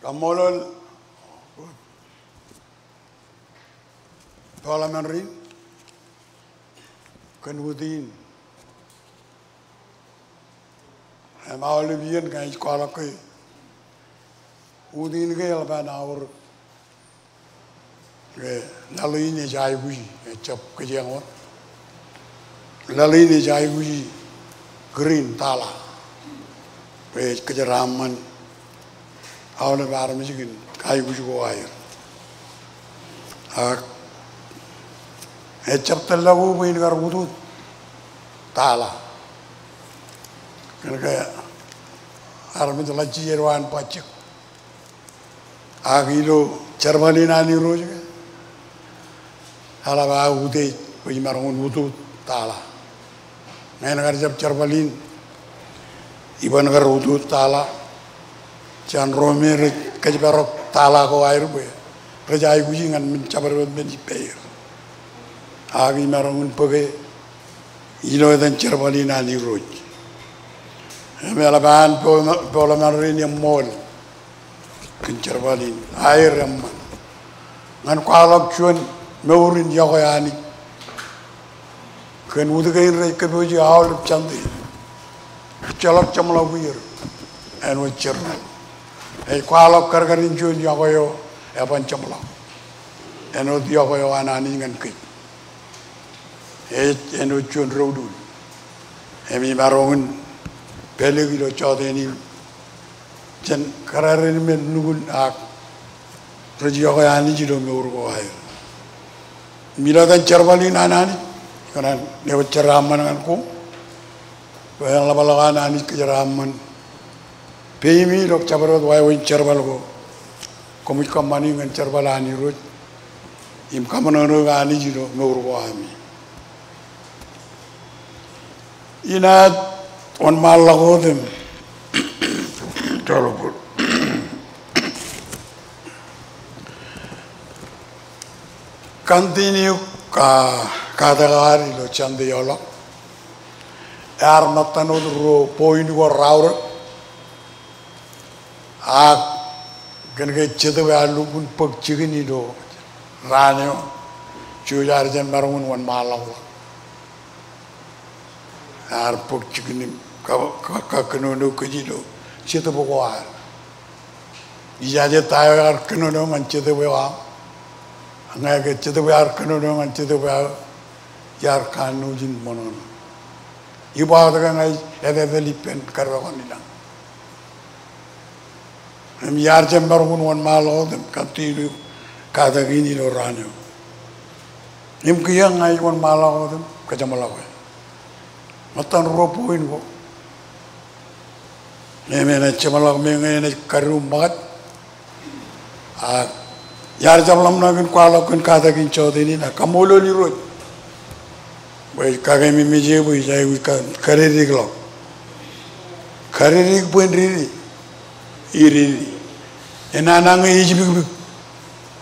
Kaṃṃoolol peḷaaṃ eo rein kōn wūtiin. Im aolep iien ña ij kwaḷọk ke wūtiin ke eḷap an aorōk. Ke laḷ in ej aikuji, ejjab kōjeañ wōt. Laḷ in ej aikuji green, tala. Bwe ej kōjeraaṃṃan aolep armej kōn aikuj ko aer. Ak ejjab tōllọk bwe in kar utut tala. Kōnke armej ḷak jijet eo an bajjek. Ak ilo jerbal in an Irooj ke eḷap aō utiej bwe imaroñ in utut tala. Ñe en kar jab jerbal in, iban kar utut tala. Jān ro me rej kōjparok tala ko aer bwe rej aikuji ñan men jabdewōt men ippāer. Ak imaroñ in bōke ilo etan jerbal in an Irooj. Im eḷap an peḷaaṃ eo rein eṃṃool kōn jerbal in, aer eṃṃan. Ñan kwaḷọk juon mour in iọkwe Anij kōn wūt kein rej kōpooji aolep Jante. Ejjeḷọk jeṃḷọk ier, āinwōt jerbal. Ej kwaḷọk kadkadin juon iọkwe eo eban jeṃḷọk, āinwōt iọkwe eo an Anij ñan kōj. Ej āinwōt juon doulul. Im imaroñ in pālōk ilo jọteen in jān kōrā ro me nukun ak rej iọkwe Anij ilo mour ko aer. Im ilo etan jerbal in an Anij, ikōṇaan eo ej jeraaṃṃan ñan koṃ. Bwe en ḷapḷọk an Anij kōjeraaṃṃan peimi ilo jabdewōt wāween jerbal ko. Koṃij kōṃṃani ñan jerbal an Irooj im kaṃōṇōṇō Anij ilo mour ko ami. Inaaj wōnṃaanḷọk wōt im continue ka, katak ad ilo Jante eo ḷọk. Ear ṃōttan wōt ruo point ko raorōk. Ak kōnke Jetōb ear lukkuun bōk jikin ilo raan eo, jouj ad jān maroñ in wōnṃaanḷọk ḷọk. Ear bōk jikin im ka, ka, kakōnono kōj ilo Jetōb ko ad. Ijaje ta eo ear kōnono ñan Jetōb eo aṃ. Ñe ke Jetōb ear kōnono ñan Jetōb eo aō, iar kanooj in ṃōṇōṇō. Iba wōt ke ña ij etetal ippān kar eo kaṇ ilañ. Im iar jab maroñ in wōnṃaanḷọk wōt im continue katak in ilo raan eo. Im kiiō ña ij wōnṃaanḷọk wōt im kōjeṃḷọke. Ṃōttan ruo point ko. Im enaaj jeṃḷọk me ñe enaaj kadiwōj ṃōkaj. Ak iar jab ḷōmṇak in kwaḷọk kōn katak in jọteen in, ak kaṃṃoolol Irooj bwe ej kakeememej eō bwe ij aikuj ka, kadikdikḷọk. Kadikdik bwe en dikdik. Idikdik. Enana ñe ej jibikbik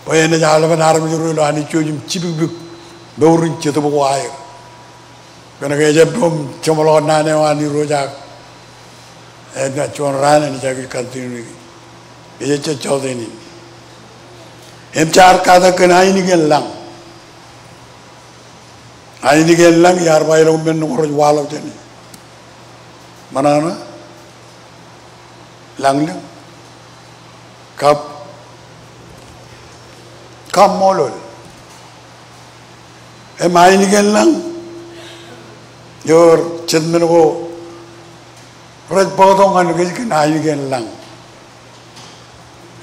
bwe enaaj aolepen armej ro ilo Anij jouj im jibikbik mour in Jetōb ko aer. Kōnke ejjab bōm jeṃḷọk naan eo an Irooj ak enaaj juon raan enaaj aikuj continue. Ejejjet jọteen in. Im jaar katak kōn ainikien lañ. Ainikien lañ, iar ba ilo men ko rej waḷọk jāne. Ṃōṇōṇō, lañlōñ, kab kaṃṃoolol. Im ainikien lañ, ewōr jet men ko rej bōktok ñan kōj kōn ainikien lañ.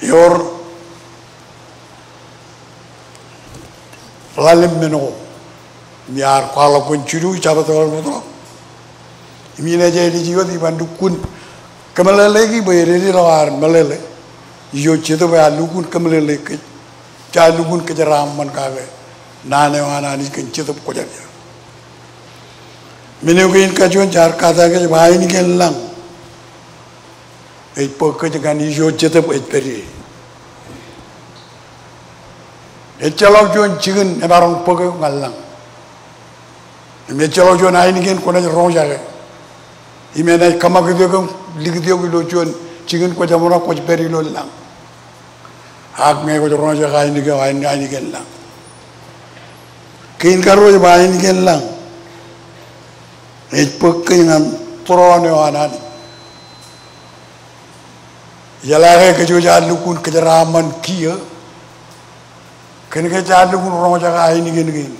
Ewōr ḷalem men ko im iar kwaḷọk kōn jilu jabdewōt ḷọk. Im inaaj āliji wōt iban lukkuun kōmeḷeḷeiki bwe ededeḷọk ad meḷeḷe. Ijo Jetōb ear lukkuun kōmeḷeḷe kōj. Jaar lukkuun kōjeraaṃṃan kake naan eo an Anij kōn Jetōb Kwōjarjar. Men eo kein kajuon jaar katak ej ba ainikien lañ. Ej bōk kōj ñan ijo Jetōb ej pād ie. Ejjeḷọk juon jikin emaroñ bōk eok ñan lañ. Im ejjeḷọk juon ainikien kwōnaaj roñjake im enaaj kōṃakūt eok im likūt eok ilo juon jikin kwōj jeṃḷọk kwōj pād ilo lañ. Ak ñe kwōj roñjake ainikien, ain-, ainikien lañ. Kein karuo ej ba ainikien lañ ej bōk kōj ñan tūroon eo an Anij. Eḷaññe kōj wōj lukkuun kōjeraaṃṃan kiiō, kōn ke jaar lukkuun roñjake ainikien kein.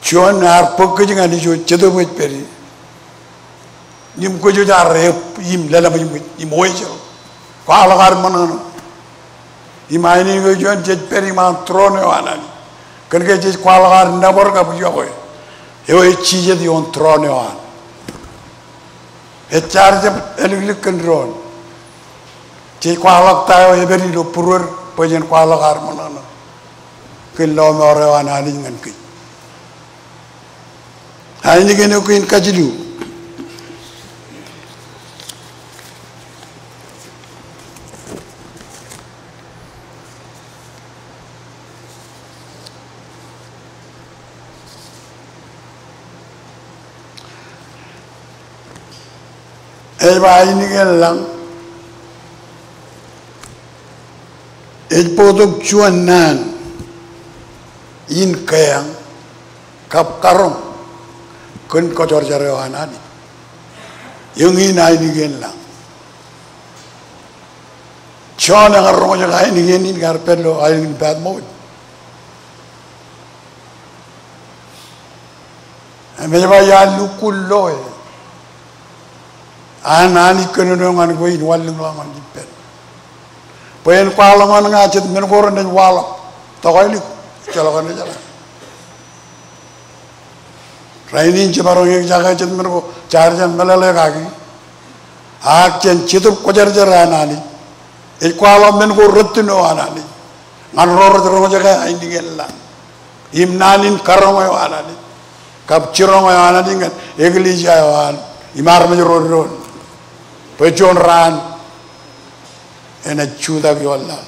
Juon ear bōk kōj ñan ijo Jetōb ej pād ie. Im kwōj wōj ar ep im lōḷḷap im, im wejel. Kwaḷọk ad ṃōṇōṇō. Im ainikien eo juon jej pād iṃaan tūroon eo an Anij. Kōn ke jej kwaḷọk ad nōbar kab yokwe. Eo ej jijet ioon tūroon eo an. Ej jaar jab āliklik kōn doon. Jej kwaḷọk ta eo ej pād ilo būruod bwe jen kwaḷọk ad ṃōṇōṇō kōn lọmọọr eo an Anij ñan kōj. Ainikien eo kein kajilu. Ej ba ainikien lañ ej bōktok juon naan in keañ kab karoñ kōn kwōjarjar eo an Anij. Eñin ainikien lañ. Jon ear roñjake ainikien in kar pād ilo aelōñ in Patmos. Im ej ba iar lukkuun loe an Anij kōnono ñan kwe in wanlōñḷọk ñan ippān. Bwe en kwaḷọk ñan ña jet men ko renaaj waḷọk. Tokālik, ejjeḷọk enaaj jeḷā. Rainin jemaroñ eñjake jet men ko jaar jān meḷeḷe kaki. Ak jān Jetōb Kwōjarjar an Anij. Ej kwaḷọk men ko rūtto eo an Anij ñan ro rej roñjake ainikien lañ. Im naan in karoñ eo an Anij kab jiroñ eo an Anij ñan eklejia eo an im armej ro doon. Bwe juon raan enaaj jutak ioon laḷ.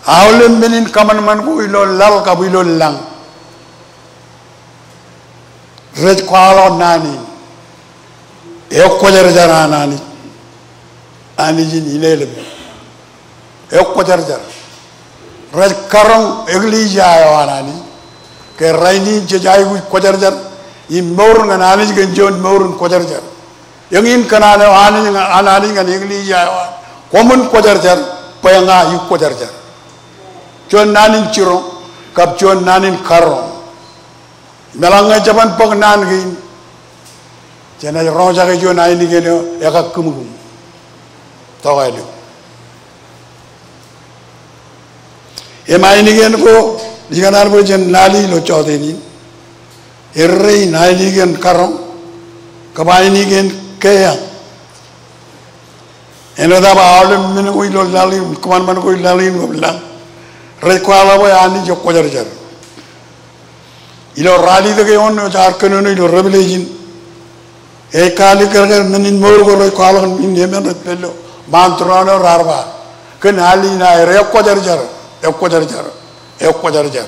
Aolep men in kōṃanṃan ko ilo laḷ kab ilo lañ rej kwaḷọk naan in ekwōjarjar an Anij. Anij in ilelepel. Ekwōjarjar. Rej karoñ eklejia eo an Anij. Ke rainin jej aikuj kwōjarjar im mour ñan Anij kōn juon mour in kwōjarjar. Eñin kōṇaan eo an Anij ñan eklejia eo an. Koṃwin kwōjarjar bwe ña ikwōjarjar. Juon naan in jiroñ kab juon naan in karoñ. Im eḷaññe jeban bōk naan kein, jenaaj roñjake juon ainikien eo ekakūmkūm. Tokālik. Im ainikien ko, ikōṇaan bwe jen lale ilo jọteen in. Errein ainikien karoñ kab ainikien keañ. Āinwōt aolep men ko ilo laḷ in, kōṃanṃan ko ilo laḷ in kab lañ, rej kwaḷọk bwe Anij ekwōjarjar. Ilo ralitōk eoon eo jaar kōnono ilo Revelation, ej kaalikkar men in mour ko rej kwaḷọk in emen rej pād ilo ṃaan tūroon eo raar ba, kōn al in aer ekwōjarjar, ekwōjarjar, ekwōjarjar.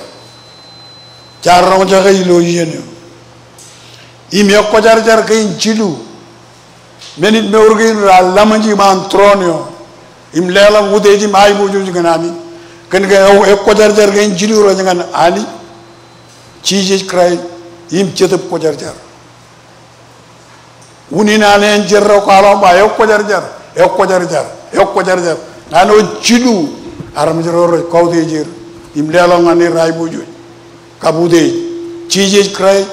Jaar roñjake ilo iien eo. Im ekwōjarjar kein jilu. Men in mour kein raar laṃōj iṃaan tūroon eo im leḷọk utiej im aiboojoj ñan Anij. Kōn ke ekwōjarjar kein jilu rej ñan Anij, Jisōs Kraist im Jetōb Kwōjarjar. Unin an enjeḷ ro kwaḷọk ba ekwōjarjar, ekwōjarjar, ekwōjarjar. Ñan wōt jilu armej ro rej kautiej er im leḷọk ñan er aiboojoj kab utiej. Jisōs Kraist,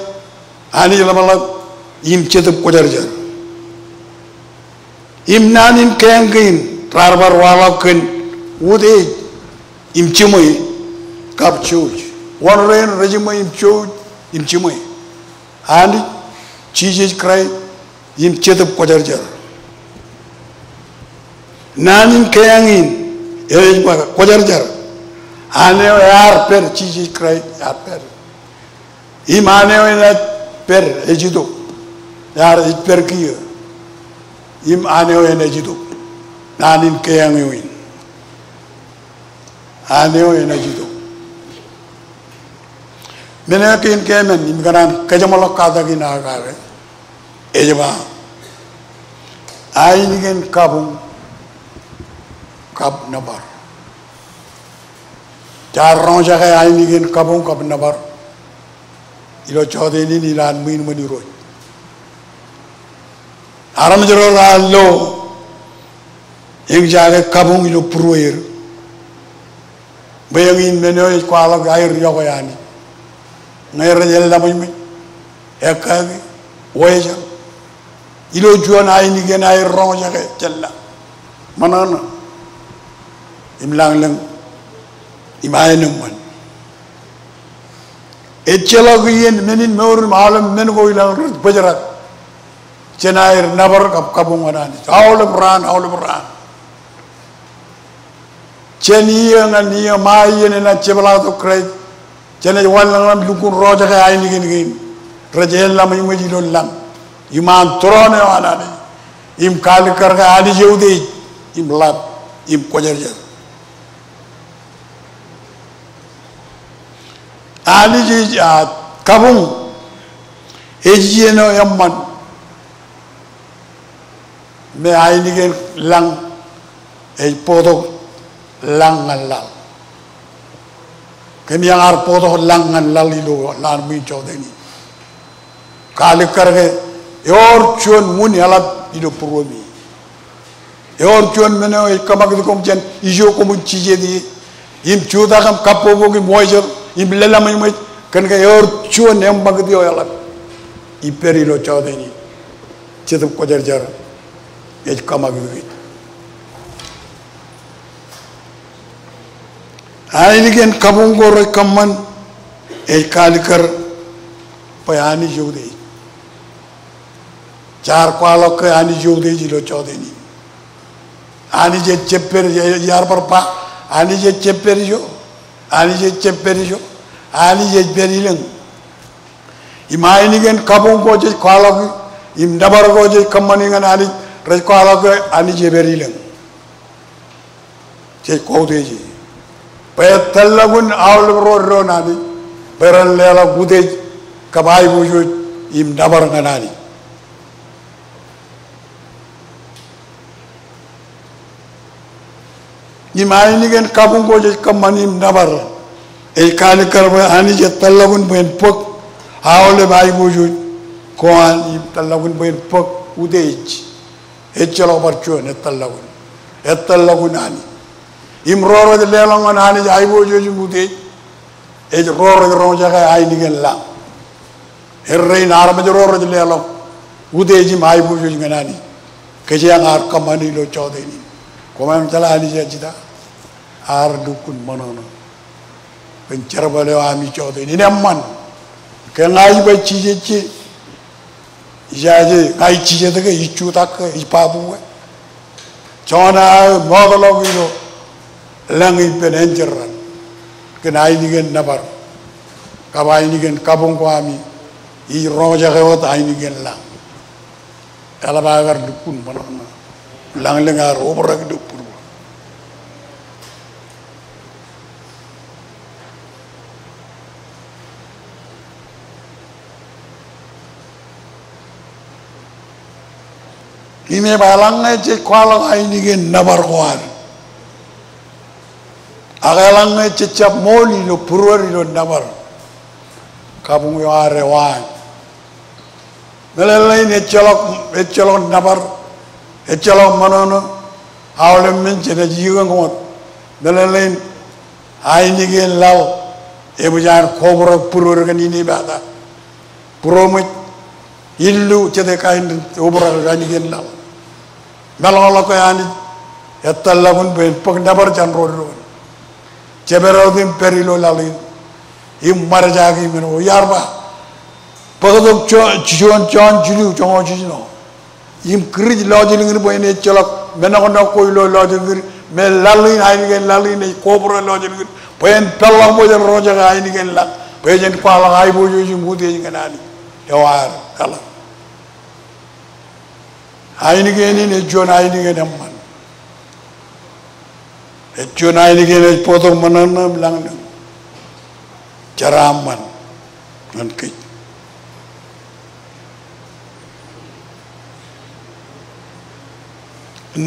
Anij ḷapḷap im Jetōb Kwōjarjar. Im naan in keañ kein raar bar waḷọk kōn utiej im jiṃwe kab jouj. Wōn rein rejiṃwe im jouj im jiṃwe? Anij, Jisōs Kraist im Jetōb Kwōjarjar. Naan in keañ in ej ba kwōjarjar. An eo ear pād, Jisōs Kraist ear pād. Im an eo enaaj pād ej itok. Ear ej pād kiiō. Im an eo enaaj itok. Naan in keañ eo in. An eo enaaj itok. Men eo kein keemān im ikōṇaan kajeṃḷọk katak in aō kake. Ej ba, Ainikien kabuñ kab nōbar. Jaar roñjake ainikien kabuñ kab nōbar ilo jọteen in ilowaan ṃwiin ṃōn Irooj. Armej ro raar lo eñjake kabuñ ilo būrueir. Bwe eñin men eo ej kwaḷọk aer iọkwe Anij. Ñe rej eḷḷaṃōjṃōj, ekkāke, wōjak. Ilo juon ainikien aer roñjake, jeḷā, ṃōṇōṇō im lañlōñ im aenōṃṃan. Ejjeḷọk iien men in mour im aolep men ko ilañ rej bōjrak jān aer nōbar kab kabuñ ñan Anij. Aolep raan, aolep raan. Jān iiō ñan iiō, ṃae iien enaaj jepḷaaktok Kraist, jenaaj wanlañlañ lukkuun roñjake ainikien kein rej eḷḷaṃōjṃōj ilo lañ im an tūroon eo an Anij im kaalikkar ke Anij eutiej im ḷap im kwōjarjar. Anij ej, a, kabuñ ej iien eo eṃṃan me ainikien lañ ej bōktok lañ ñan laḷ. Kōm iaan ar bōktok lañ ñan laḷ ilo lowaan ṃwiin jọteen in. Kaalikkar ke ewōr juon wūn eḷap ilo būruemi. Ewōr juon men eo ej kōṃakūt koṃ jān ijo koṃij jijet ie im jutak im kabbokbok im wōjak im lōḷḷaṃōjṃōj, kōn ke ewōr juon eṃṃakūt eo eḷap ippād ilo jọteen in. Jetōb Kwōjarjar ej kōṃakūt kōj. Ainikien kabuñ ko rej kōṃṃan ej kaalikkar bwe Anij eutiej. Jaar kwaḷọk ke Anij eutiej ilo jọteen in. Anij ej jab pād, iar bar ba, Anij ej jab pād ijo, Anij ej jab pād ijo, Anij ej pād ilōñ. Im ainikien kabuñ ko jej kwaḷọk, im nōbar ko jej kōṃṃani ñan Anij, rej kwaḷọk ke Anij ej pād ilōñ. Jej koutiej e bwe ettallọkun aolep ro doon Anij bwe ren leḷọk utiej kab aiboojoj im nōbar ñan Anij. Im ainikien kabuñ ko jej kōṃṃan im nōbar ej kaalikkar bwe Anij ettallọkun bwe en bōk aolep aiboojoj ko an im tallọkun bwe en bōk utiej. Ejjeḷọk bar juon, ettallọkun. Ettallọkun Anij. Im ro rej leḷọk ñan Anij aiboojoj im utiej ej ro rej roñjake ainikien lañ. Errein armej ro rej leḷọk utiej im aiboojoj ñan Anij. Kōjeañ ar kōṃṃani ilo jọteen in. Koṃ jeḷā Anij ej jita? Ear lukkuun ṃōṇōṇō kōn jerbal eo ami jọteen in. Eṃṃan. Ke ña ij ba jijet je, ijaje, ña ij jijet ke, ij jutak ke, ij babu ke. Joñan aō mootḷọk ilo lañ ippān enjeḷ raṇ kōn ainikien nōbar kab ainikien kabuñ ko ami ij roñjake wōt ainikien lañ. Eḷap aō kar lukkuun ṃōṇōṇō. Lañlōñ ear obrak ilo būruō. Im ej ba eḷaññe jej kwaḷọk ainikien nōbar ko ad, ak eḷaññe jej jab ṃool ilo būruod ilo nōbar, kabuñ eo ad ewaan. Meḷeḷein ejjeḷọk, ejjeḷọk nōbar, ejjeḷọk ṃōṇōṇō, aolep men jenaaj ikōñ wōt. Meḷeḷein ainikien laḷ, eṃōj an kobrak būruod kōn inepata. Būroṃōj, illu, jete kain obrak ainikien laḷ. Meḷọkḷọk ke Anij ettallọkun bwe en bōk nōbar jān ro doon. Jepdọt im pād ilo laḷ in im ṃadjake men ko. Iar ba, bōktok Jon, Jon jilu joñoul jiljino. Im kūrij lọjilñin bwe en ejjeḷọk menọknọk ko ilo lọjilñin, me laḷ in, ainikien laḷ in ej kobrak lọjilñin bwe en peḷḷọk bwe jen roñjake ainikien lañ bwe jen kwaḷọk aiboojoj im utiej ñan Anij eo ad eḷap. Ainikien in ej juon ainikien eṃṃan. Ej juon ainikien ej bōktok ṃōṇōṇō im lañlōñ. Jeraaṃṃan ñan kōj.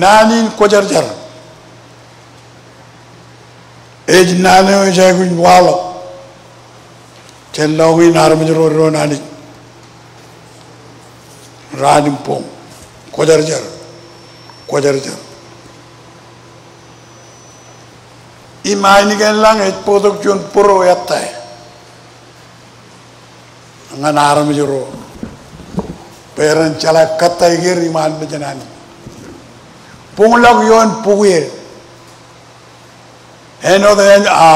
Naan in kwōjarjar. Ej naan eo ej aikuj waḷọk jān lọñiin armej ro doon Anij. Raan im boñ. Kwōjarjar. Kwōjarjar. Im ainikien lañ ej bōktok juon būro ettā ñan armej ro bwe ren jeḷā kōttāik er iṃaan mejān Anij. Buñḷọk ioon bukweer. Āinwōt en, a,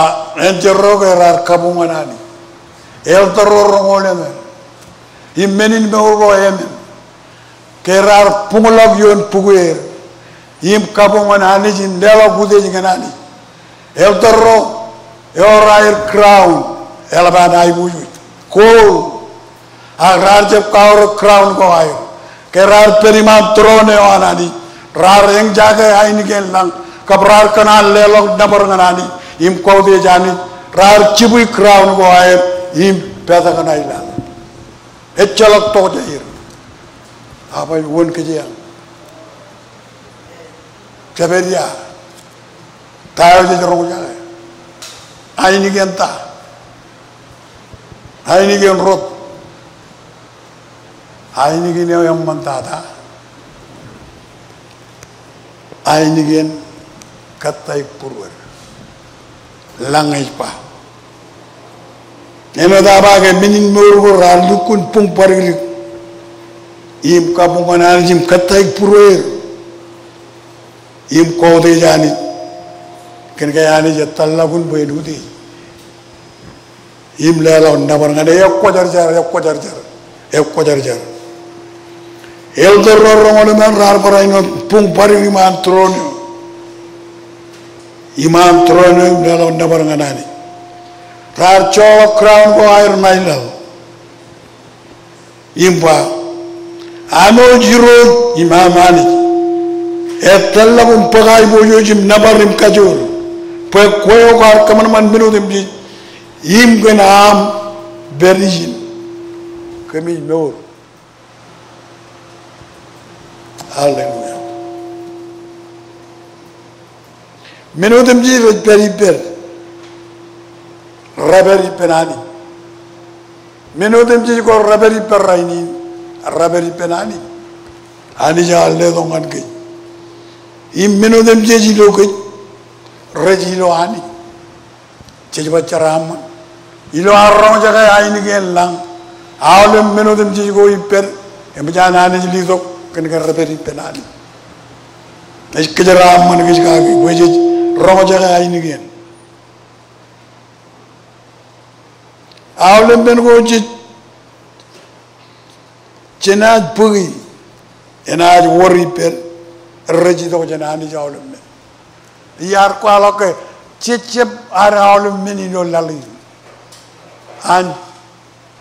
enjeḷ ro ke raar kabuñ ñan Anij. Elder ro roñoul emān. Im men in mour ko emān. Ke raar buñḷọk ioon bukweer im kabuñ ñan Anij im leḷọk utiej ñan Anij. Elder ro ewōr aer crown eḷap an aiboojoj, gold. Ak raar jab kaorōk crown ko aer. Ke raar pād iṃaan throne eo an Anij, raar eñjake ainikien lañ kab raar kōṇaan leḷọk nōbar ñan Anij im kautiej Anij, raar jibwi crown ko aer im petak ñan aelōñ. Ejjeḷọk tokjāer. Ak bar wōn kōjeañ? Jeped ia? Ta eo jej roñjake? Ainikien ta? Ainikien rot? Ainikien eo eṃṃan tata? Ainikien kōttāik būruod. Lañ ej ba. Āinwōt aō ba ke men in mour ko raar lukkuun buñ badikdik im kabuñ ñan Anij im kōttāik būrueir im kautiej Anij. Kōnke Anij ej tōllọkun bwe en utiej im leḷọk nōbar ñan e. Ekwōjarjar, ekwōjarjar, ekwōjarjar. Elder ro roñoul emān raar bar āinwōt buñ badikdik iṃaan throne eo. Iṃaan throne eo im leḷọk nōbar ñan Anij. Raar joḷọk crown ko aer ṇa ilaḷ im ba, Am wōj Irooj im am Anij, ej tōllọk im bōk aiboojoj im nōbar im kajoor, bwe kwe eo kwaar kōṃanṃan men otemjej im kōn aṃ pād ijin kōmij mour. Hallelujah. Men otemjej rej pād ippād, repād ippān Anij. Men otemjej ko repād ippād rainin, repād ippān Anij. Anij ear letok ñan kōj. Im men otemjej ilo kōj rej ilo Anij. Jej ba jeraaṃṃan. Ilo ad roñjake ainikien lañ, aolep men otemjej ko ippād, eṃōj an Anij letok, kōnke repād ippān Anij. Ej kōjeraaṃṃan kōj kaki bwe jej roñjake ainikien. Aolep men ko jej jenaaj bōki, enaaj wōr ippād, rej itok jān Anij aolep men. Iar kwaḷọk ke jejjab ad aolep men ilo laḷ in. An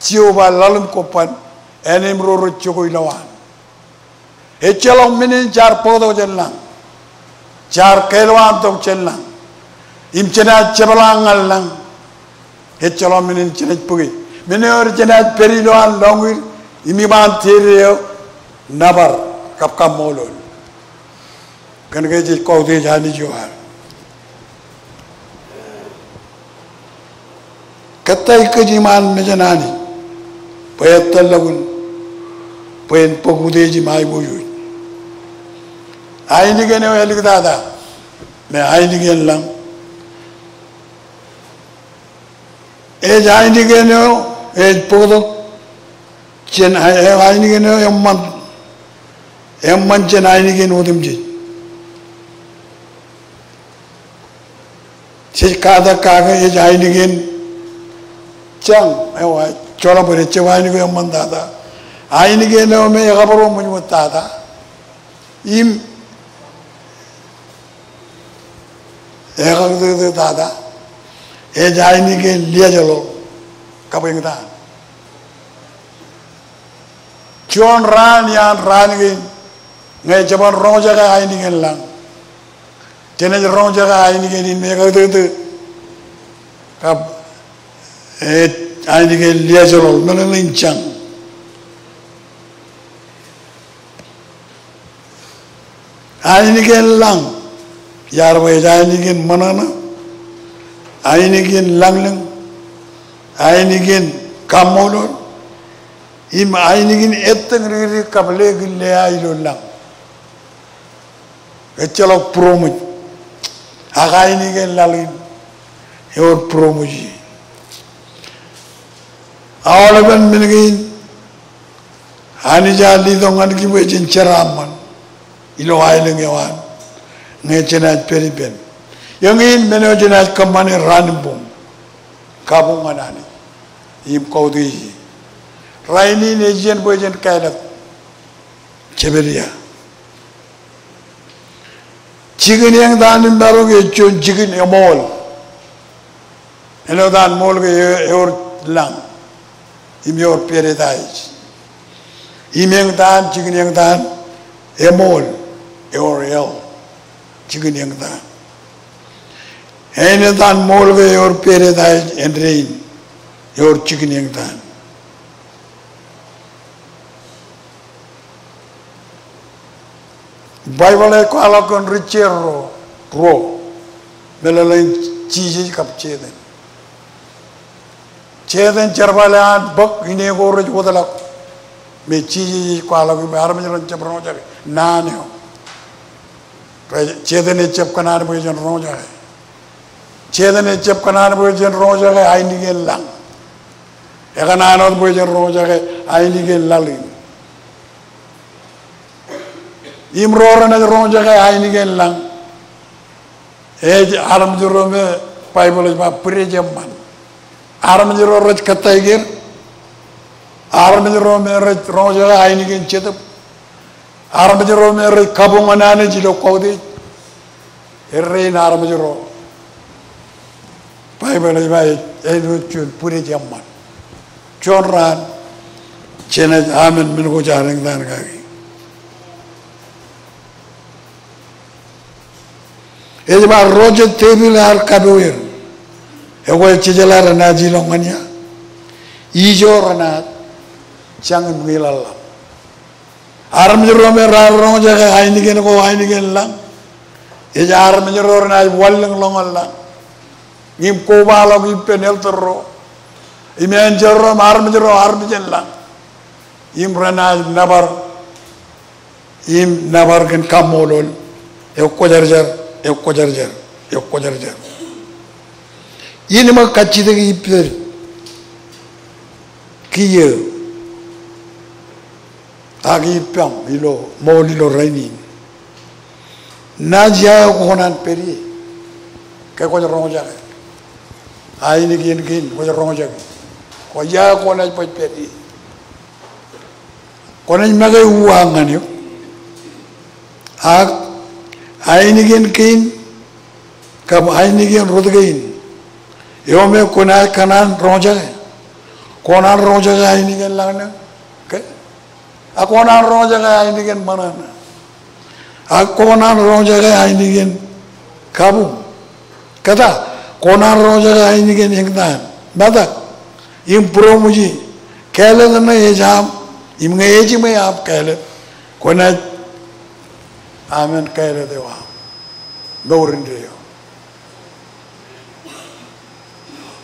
Jeova laḷ im kobban, en im ro rej jokwe ilowaan. Ejjeḷọk men in jaar bōktok jān lañ, jaar kailowaan tok jān lañ, im jenaaj jepḷaak ñan lañ. Ejjeḷọk men in jenaaj bōke. Men eo jenaaj pād ilowaan lọñiid im iṃaan tōre eo, nōbar kab kaṃṃoolol. Kōnke jej kautiej Anij eo ad. Kōttāik kōj iṃaan mejān Anij bwe etōllọkun bwe en bōk utiej im aiboojoj. Ainikien eo āliktata me ainikien lañ. Ej ainikien eo ej bōktok jān, ej ainikien eo eṃṃan, eṃṃan jān ainikien otemjej. Jej katak kake ej ainikien jañ, eo, joḷọk bōd, ejjab ainikien eo eṃṃantata. Ainikien eo me ekabūroṃōj wōt tata im ekaktōktōk tata, ej ainikien liaajḷọk kab eñtaan. Juon raan iaan raan kein ñe jeban roñjake ainikien lañ, jenaaj roñjake ainikien in me ekaktōktōk kab, e, ainikien liaajḷọk, meḷeḷein jañ. Ainikien lañ, iar bwe ej ainikien ṃōṇōṇō, ainikien lañlōñ, ainikien kaṃṃoolol, im ainikien ettōñ dikdik kab ḷe kile ilo lañ. Ejjeḷọk būroṃōj, ak ainikien laḷ in ewōr būroṃōj ie. Aolepen men kein Anij ear letok ñan kōj bwe jen jeraaṃṃan ilo aelōñ eo an ñe jenaaj pād ippān. Eñin men eo jenaaj kōṃṃane raan im boñ. Kabuñ ñan Anij im kautiej e. Rainin ej iien bwe jen kāālōt. Jebediā. Jikin eñtaan im marok ej juon jikin eṃool. Āinwōt an ṃool ke e-, ewōr lañ im ewōr pād etaij. Im eñtaan, jikin eñtaan eṃool ewōr hell, jikin eñtaan. Āinwōt an ṃool ke ewōr pād etaij āindein, ewōr jikin eñtaan. Baibōḷ ej kwaḷọk kōn ri jeor ro, ruo, meḷeḷein Jisōs kab Setan. Setan jerbal eo an bōk ine ko rej wōtlọk me Jisōs ej kwaḷọk im armej ren jab roñjake naan eo. Rej, Setan ej jab kōṇaan bwe jen roñjake. Setan ej jab kōṇaan bwe jen roñjake ainikien lañ. Ekōṇaan wōt bwe jen roñjake ainikien laḷ in. Im ro renaaj roñjake ainikien lañ ej armej ro me Baibōḷ ej ba bwidej eṃṃan. Armej ro rej kōttāik er. Armej ro me rej roñjake ainikien jetōb. Armej ro me rej kabuñ ñan Anij ilo kautiej. Errein armej ro Baibōḷ ej ba ej, ej āinwōt juon bwidej eṃṃan. Juon raan jenaaj amen men ko jaar eñtaan kaki. Ej ba ro jet tepil ear kapo er. Ekwe jejeḷā renaaj ilọk ñan ia? Ijo renaaj jañ im ñilaḷḷaḷ. Armej ro me raar roñjake ainikien ko ainikien lañ, ej armej ro renaaj wanlōñḷọk ñan lañ im kobaḷọk ippān elder ro im enjeḷ ro im armej ro armej in lañ im renaaj nōbar im nōbar kōn kaṃṃoolol, ekwōjarjar, ekwōjarjar, ekwōjarjar. Innām kajjitōk ippād kiiō ak ippaṃ ilo ṃool ilo rainin. Naaj ia eo kwō kōṇaan pād ie ke kwōj roñjake ainikien kein, kwōj roñjake? Kwō, ia eo kwō naaj baj pād ie? Kwōnaaj make uwaak ñan eok. Ak ainikien kein kab ainikien rot kein eo me kwōnaaj kōṇaan roñjake, kwō kōṇaan roñjake ainikien lañlōñ, ke? Ak kwō kōṇaan roñjake ainikien ṃōṇōṇō. Ak kwō kōṇaan roñjake ainikien kabuñ. Kōta, kwō kōṇaan roñjake ainikien eñtaan, metak, im būroṃōj e. Kāālōt ṇe ej aṃ, im ñe ejiṃwe aṃ kāālōt, kwōnaaj amen kāālōt eo aṃ mour indeeo.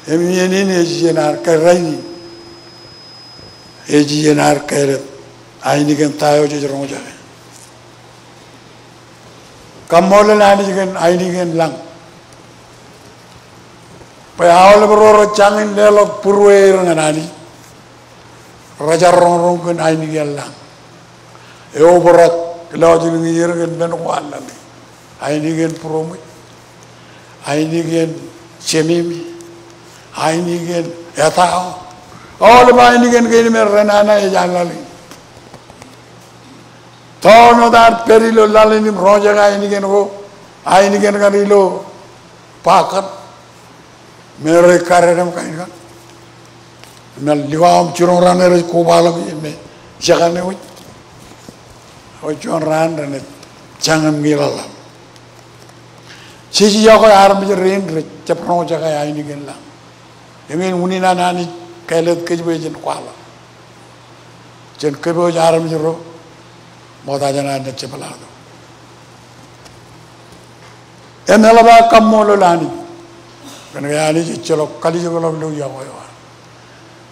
Im iien in ej iien ad kōrā in. Ej iien ad kāālōt ainikien ta eo jej roñjake. Kaṃṃoolol Anij kōn ainikien lañ. Bwe aolep ro rej jañin leḷọk būrueer ñan Anij, rejar roñroñ kōn ainikien lañ. Eobrak lọjilñier kōn men ko an laḷ in. Ainikien būroṃōj, ainikien jememi, ainikien etao. Aolep ainikien kein me renana ej an laḷ in. Tọọn wōt ad pād ilo laḷ in im roñjake ainikien ko, ainikien kaṇ ilo ba kaṇ me rej kariṇaṃ kain kaṇ. Im likao im jiroñ raṇ rej kobaḷọk ie me jekane wōj. Wōj juon raan renaaj jañ im ñilaḷḷaḷ. Jej yokwe armej rein rej jab roñjake ainikien lañ. Eñin unin an Anij kāālōt kōj bwe jen kwaḷọk. Jen kōpooj armej ro ṃokta jān an jepḷaaktok. Im eḷap aō kaṃṃoolol Anij kōn ke Anij ejjeḷọk kalijekḷọk ilo yokwe eo an.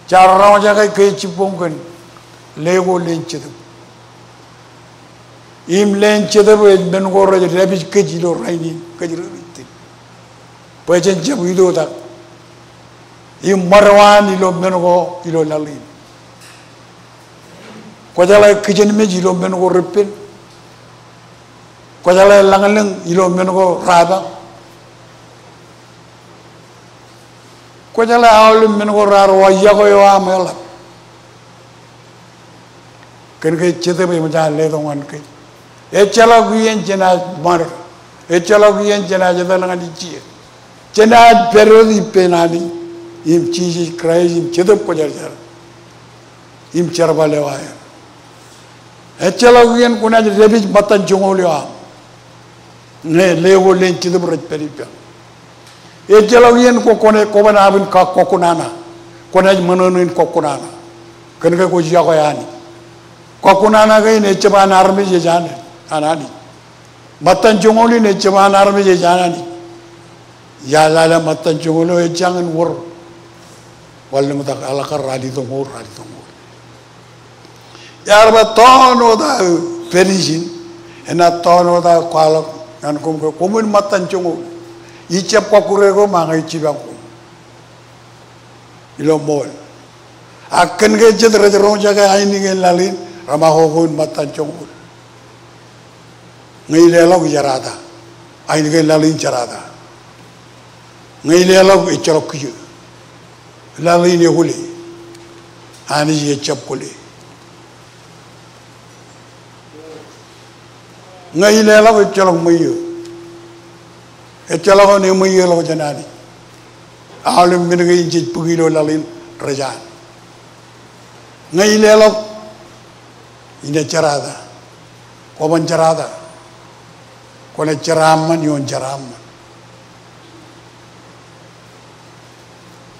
Jaar roñjake ke jibboñ kōn ḷeo ko leen jetōb. Im leen jetōb ej men ko rej dāpij kōj ilo rainin, kōj ri-Kūrjin, bwe jen jab itoitak im ṃadwaan ilo men ko ilo laḷ in. Kwōjeḷā kijenmej ilo men ko repen. Kwōjeḷā lañlōñ ilo men ko rapañ. Kwōjeḷā aolep men ko raar wa yokwe eo aṃ eḷap. Kōn ke jetōb eṃōj an letok ñan kōj. Ejjeḷọk iien jenaaj ṃad. Ejjeḷọk iien jenaaj etal ñan ijjier. Jenaaj pād wōt ippān Anij im Jisōs Kraist im Jetōb Kwōjarjar im jerbal eo aer. Ejjeḷọk iien kwōnaaj dāpij ṃōttan joñoul eo aṃ ñe ḷeo ko leen jetōb rej pād ippaṃ. Ejjeḷọk iien kwō, kwōnaaj, kwōban abin kọkkunana. Kwōnaaj ṃōṇōṇō in kọkkunana kōn ke kwōj yokwe Anij. Kọkkunana kein ejjab an armej, ej an, an Anij. Ṃōttan joñoul in ejjab an armej, ej an Anij. Iar lale ṃōttan joñoul eo ejjañin wōr. Wanlōñtak eḷak kar ralitōñoul, ralitōñoul. Iar ba tọọn wōt aō pād ijin, enaaj tọọn wōt aō kwaḷọk ñan koṃ ke koṃwin ṃōttan joñoul. Ij jab kọkkure koṃ ak ñe ij jipañ koṃ ilo ṃool. Ak kōn ke jet rej roñjake ainikien laḷ in, reṃakoko in ṃōttan joñoul. Ñe ileḷọk ijerata, ainikien laḷ in jerata. Ñe ileḷọk ejjeḷọk kijo. Laḷ in ekwōle. Anij ejjab kwōle. Ñe ileḷọk ejjeḷọk ṃweiō. Ejjeḷọk eṃṃweiōḷọk jān Anij. Aolep men kein jej bōk ilo laḷ in rej an. Ñe ileḷọk inaaj jerata. Kwōban jerata. Kwōnaaj jeraaṃṃan ioon jeraaṃṃan.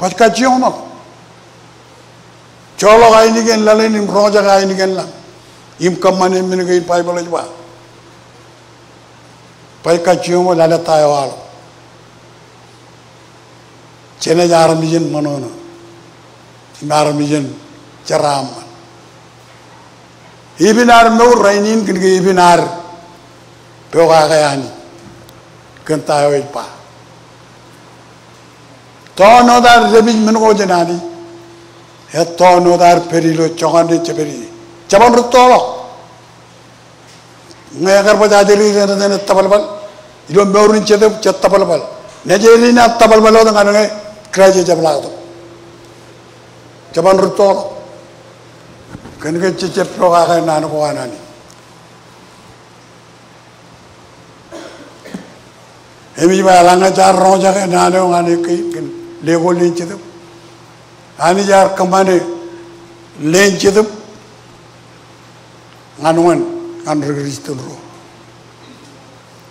Baj kajjioñ ṇe. Joḷọk ainikien laḷ in im roñjake ainikien lañ. Im kōṃṃane men kein Baibōḷ ej ba. Baj kajjioñ ṇe, lale ta eo aḷap. Jenaaj armej in ṃōṇōṇō im armej in jeraaṃṃan. Epen ad mour rainin kōn ke epen ad pokake Anij kōn ta eo ej ba. Tọọn wōt ad dāpij men ko jān Anij. Etọọn wōt ad pād ilo jokane jepād ie. Jeban rūttoḷọk. Ñe ekar baj ajri ro eṇ, eṇ tōbalbal. Ilo mour in Jetōb jej tōbalbal. Nejed in eṇ tōbalbal wōt ñan ñe Kraist ejjab laḷtok. Jeban rūttoḷọk. Kōn ke jejjab pokake naan ko an Anij. Im ij ba eḷaññe jaar roñjake naan eo ñan ekkā in kōn ḷeo ko leen Jetōb. Anij ear kōṃṃane leen Jetōb ñan wōn? Ñan ri Kūrjin ro.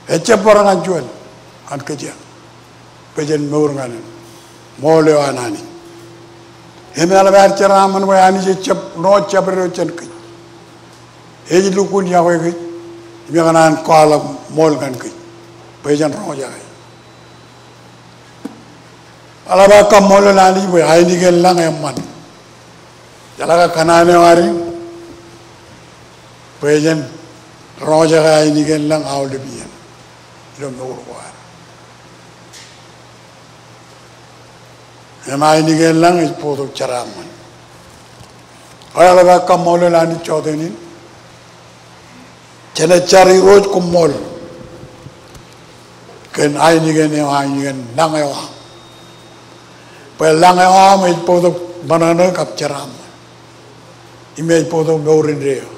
Ejjab bar ñan juon, ñan kōj eṇ. Bwe jen mour ñan ṃool eo an Anij. Im eḷap ad jeraaṃṃan bwe Anij ejjab ṇo jabdewōt jān kōj. Ej lukkuun yokwe kōj im ekōṇaan kwaḷọk ṃool ñan kōj bwe jen roñjake. Eḷap aō kaṃṃoolol Anij bwe ainikien lañ eṃṃan. Jeḷā ke kōṇaan eo ad in bwe jen roñjake ainikien lañ aolep iien ilo mour ko ad. Im ainikien lañ ej bōktok jeraaṃṃan. Eḷap aō kaṃṃoolol Anij jọteen in. Jenaaj jar Irooj koṃṃool kōn ainikien eo, ainikien lañ eo aṃ. Bwe lañ eo aṃ ej bōktok ṃōṇōṇō kab jeraaṃṃan. Im ej bōktok mour indeeo.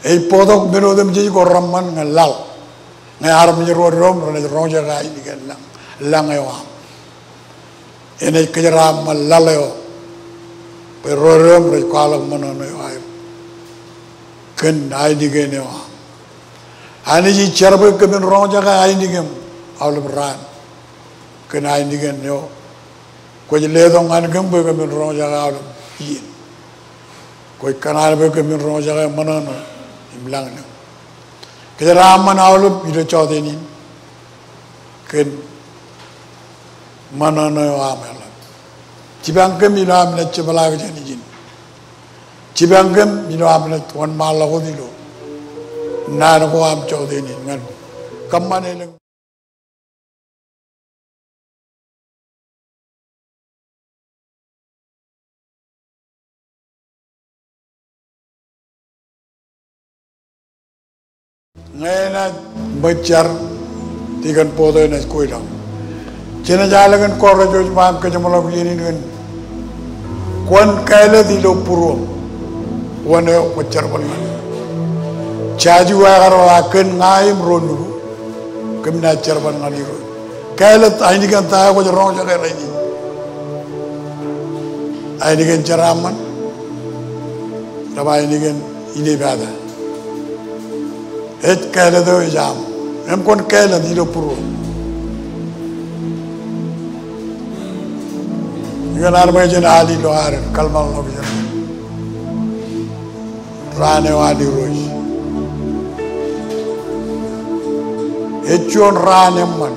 Ej bōktok men otemjej ko reṃṃan ñan laḷ. Ñe armej ro doṃ renaaj roñjake ainikien lañ, lañ eo aṃ, enaaj kōjeraaṃṃan laḷ eo. Bwe ro doṃ rej kwaḷọk ṃōṇōṇō eo aer kōn ainikien eo aṃ. Anij ij jar bwe kōmin roñjake ainikiem aolep raan kōn ainikien eo kwōj letok ñan kōm bwe kōmin roñjake aolep iien. Kwōj kōṇaan bwe kōmin roñjake ṃōṇōṇō im lañlōñ. Kōjeraaṃṃan aolep ilo jọteen in. kōn ṃōṇōṇō eo aṃ eḷap. Jipañ kōm ilo am naaj jepḷaak jān ijin. Jipañ kōm ilo am naaj wōnṃaanḷọk wōt ilo naan ko aṃ jọteen in ñan kōṃṃan elōñ. Ñe enaaj ṃōj jar, Tikōn Boto enaaj kweilọk. Jenaaj al kōn kōrā joj ṃaan kōjeṃḷọk iien in kōn kwōn kāālōt ilo būruōṃ. Wōn eo kwōj jerbal ñan. Jaju ekar ba kōn ña im ro nuku kōm naaj jerbal ñan Irooj. Kāālōt ainikien ta eo kwōj roñjake rainin. Ainikien jeraaṃṃan, rej ba ainikien inepata. Ej kāālōt eo ej aṃ. Im kwōn kāālōt ilo būruōṃ. Iñan armej jen al ilo ad kōḷmānḷọkjeṇ. Raan eo an Irooj. Ej juon raan eṃṃan.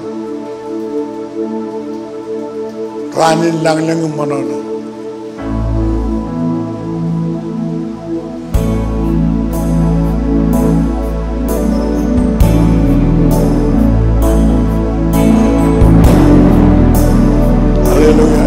Raan in lañlōñ im ṃōṇōṇō. Hallelujah.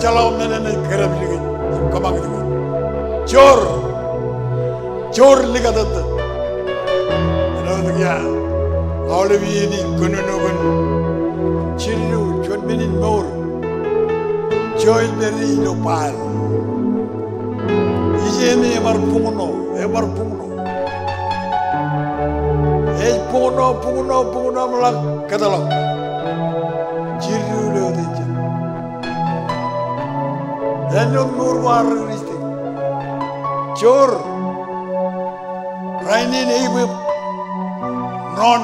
ejjeḷọk men eṇ ej karōk likjab im kōṃakūt kōj. Joor. Joor likatōttōt. Āinwōt ia, aolep iien ij kōnono kōn jilu juon men in mour. Joor ej pād ilo Baal. Ijin ebar buñno, ebar buñno. Ej buñno, buñno, buñno im ḷak kōtḷọk. Jilu ilo wōt ejjab. Āinwōt mour ko arro Kristian. Joor. Rainin eibweb ṇoon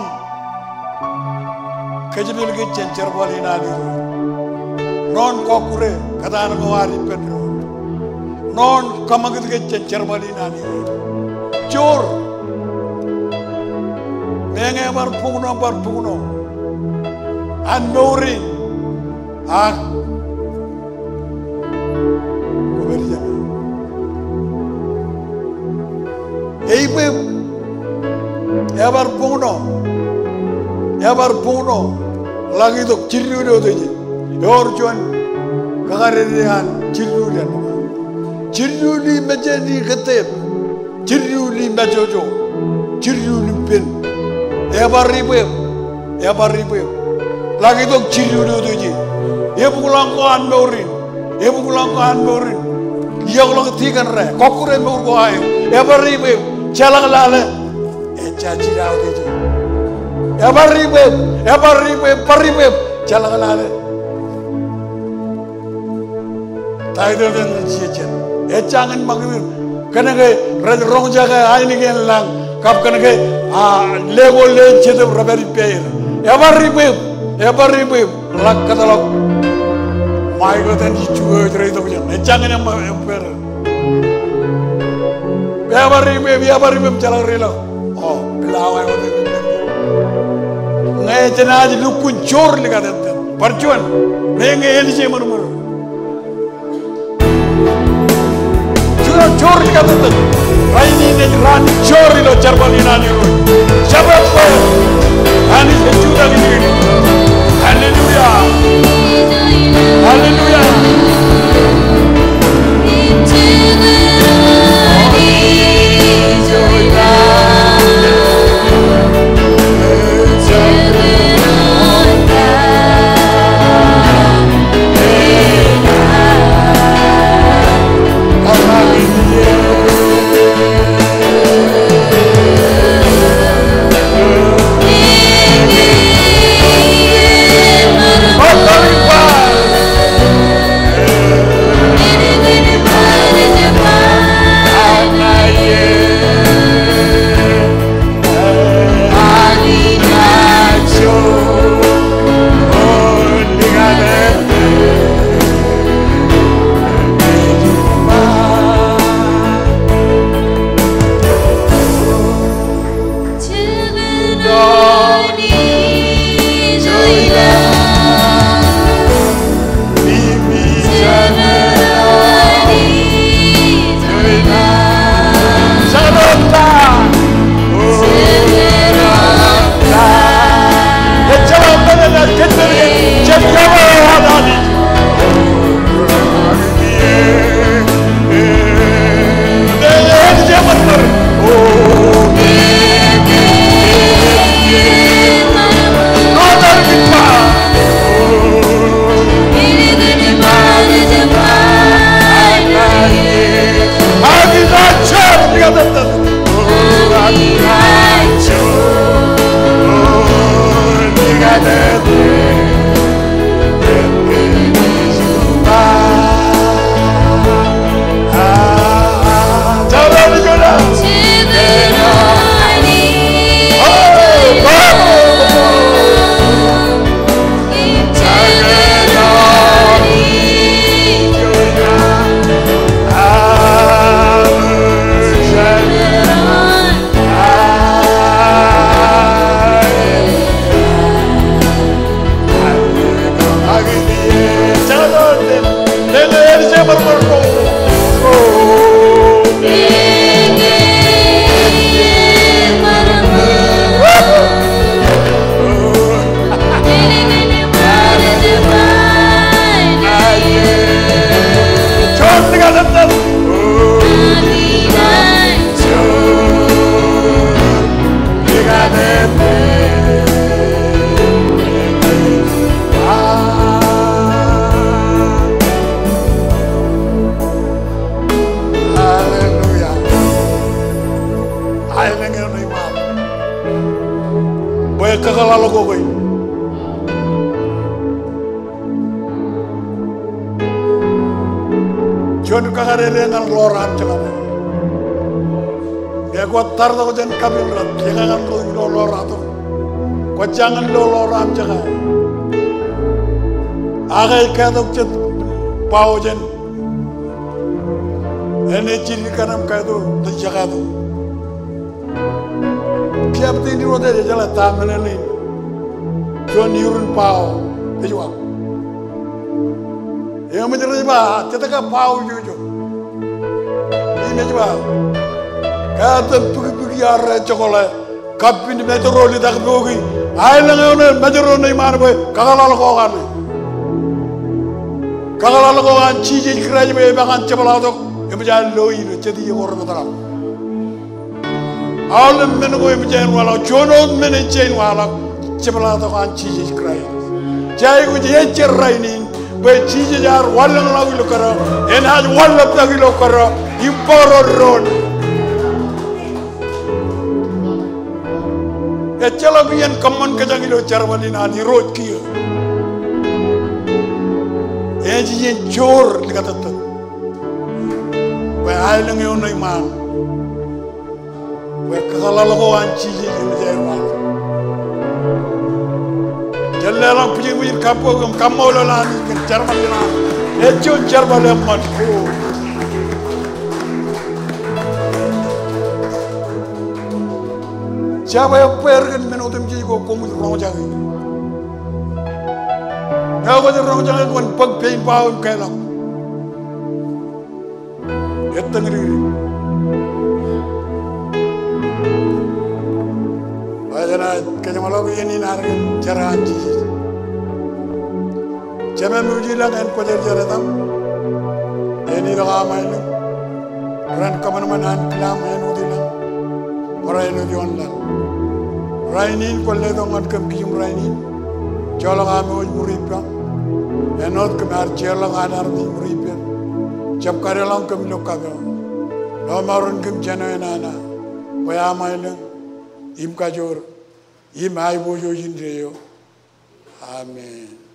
kōjepel kōj jān jerbal in an Irooj. Ṇoon kọkkure kōtaan ko ad ippān doon. Ṇoon kōṃakūt kōj jān jerbal in an Irooj. Joor. Meñe ebar buñno, bar buñno an mour in, ak Eibweb, ebar buñno, ebar buñno, ḷak itok jilu ilo wōt ejjab. Ewōr juon kakadede an jilu in. Jilu in mejān in kōtteep. Jilu in mejān, jilu in ippān. Ebar ibweb, ebar ibweb. Ḷak itok jilu ilo wōt ejjab. Ebukḷọk ko an mour in. Ebukḷọk ko an mour in. Iọkḷọk tikōn ro. Kọkkure mour ko aer. Ebar ibweb. Jeḷā ke lale. Ejja jilu ilo wōt ejjab. Ebar ibweb. Ebar ibweb. Bar ibweb. Jeḷā ke lale. Title eṇ ej ejjab. Ejjañin ṃakūtkūt. Kōnke rej roñjake ainikien lañ. Kab kōnke, a, leko leen Jetōb rej pād ippāer. Ebar ibweb. Ebar ibweb. Ḷak kōtḷọk. Ṃae ko etan ij juon eo ej itok jān. Ejjañin eṃṃan, eṃṃan. Ebar ibweb, ebar ibweb, jeḷā ke rej lo. O, pila awa eo. Ñe jenaaj lukkuun joor likatōttōt. Bar juon, meñe eṇ ej ṃōrṃōr. Joor, joor likatōttōt. Rainin ej raan joor ilo jerbal in an Irooj. Jabōt bwe Anij ej jutak ijin. Hallelujah. Hallelujah. Hallelujah. Aelōñ eṇ eo iṃaan. Bwe kakōḷaḷ ko kwe. Juon kakadede ñan ḷoor amjekaṇ. Ñe kwōj tartok jān kapeel ro, kōjeañ ñan ro ilo ḷoor atok. Kwōj jañin lo ḷoor amjekaṇ. Ak ej kātok jet bao jān. Enaaj jidik kōn aṃ kātok, jet jekatok. Kiiō bwe in irooj ej jeḷā ta meḷeḷein juon iurin bao ej wa. Eṃōj rej ba, jet ke bao ijojo. Im ej ba, kātōn bōkbōk iar rej jokḷe, kappin mejorol itak pooki, aelōñ eo ṇe mejorol ṇe iṃaan bwe kakōḷaḷ ko an. Kakōḷaḷ ko an Jisōs Kraist bwe epaak an jepḷaaktok, eṃōj an lo ilo jet iiō ko repeḷḷọk. Aolep men ko eṃōj aer waḷọk, juon wōt men ej jañin waḷọk, jepḷaaktok an Jisōs Kraist. Jej aikuj ejjeḷọk rainin, bwe Jisōs ear wanlōñḷọk ilo kōdọ, enaaj wanlōñḷọk ilo kōdọ, im bōro doon. Ejjeḷọk iien kōṃṃan kōjañ ilo jerbal in an Irooj kiiō. Ej iien joor likatōttōt. Bwe aelōñ eo ṇe iṃaan. Bwe kakōḷaḷ ko an Jisōs eṃōj aer waḷọk. Jen leḷọk bwijin bwijin kabbokbok im kaṃṃoolol Anij kōn jerbal in an. Ej juon jerbal eṃṃan. Jab ebbeer kōn men otemjej ko koṃij roñjake. Ñe kwōj roñjake kwōn bōk pein bao im kālọk. Ettōñ dikdik. Bwe jenaaj kōjeṃḷọk iien in ad kōn jar an Jisōs. Jemem eo ej ilañ, en kwōjarjar etaṃ. En itok aṃ aelōñ. Ren kōṃanṃan ankilaaṃ āinwōt ilañ. Barāinwōt ioon laḷ. Rainin kwōn letok ñan kōm kijem rainin. Joḷọk aṃ eo ej ṃuri ippaṃ. Āinwōt kōm ar jeorḷọk an armej ṃuri ippād. Jab kadeḷọñ kōm ilo kapo. Lọmọọren kōm jān eo enana. Bwe aṃ aelōñ. Im kajoor. Im aiboojoj indeeo. Amen.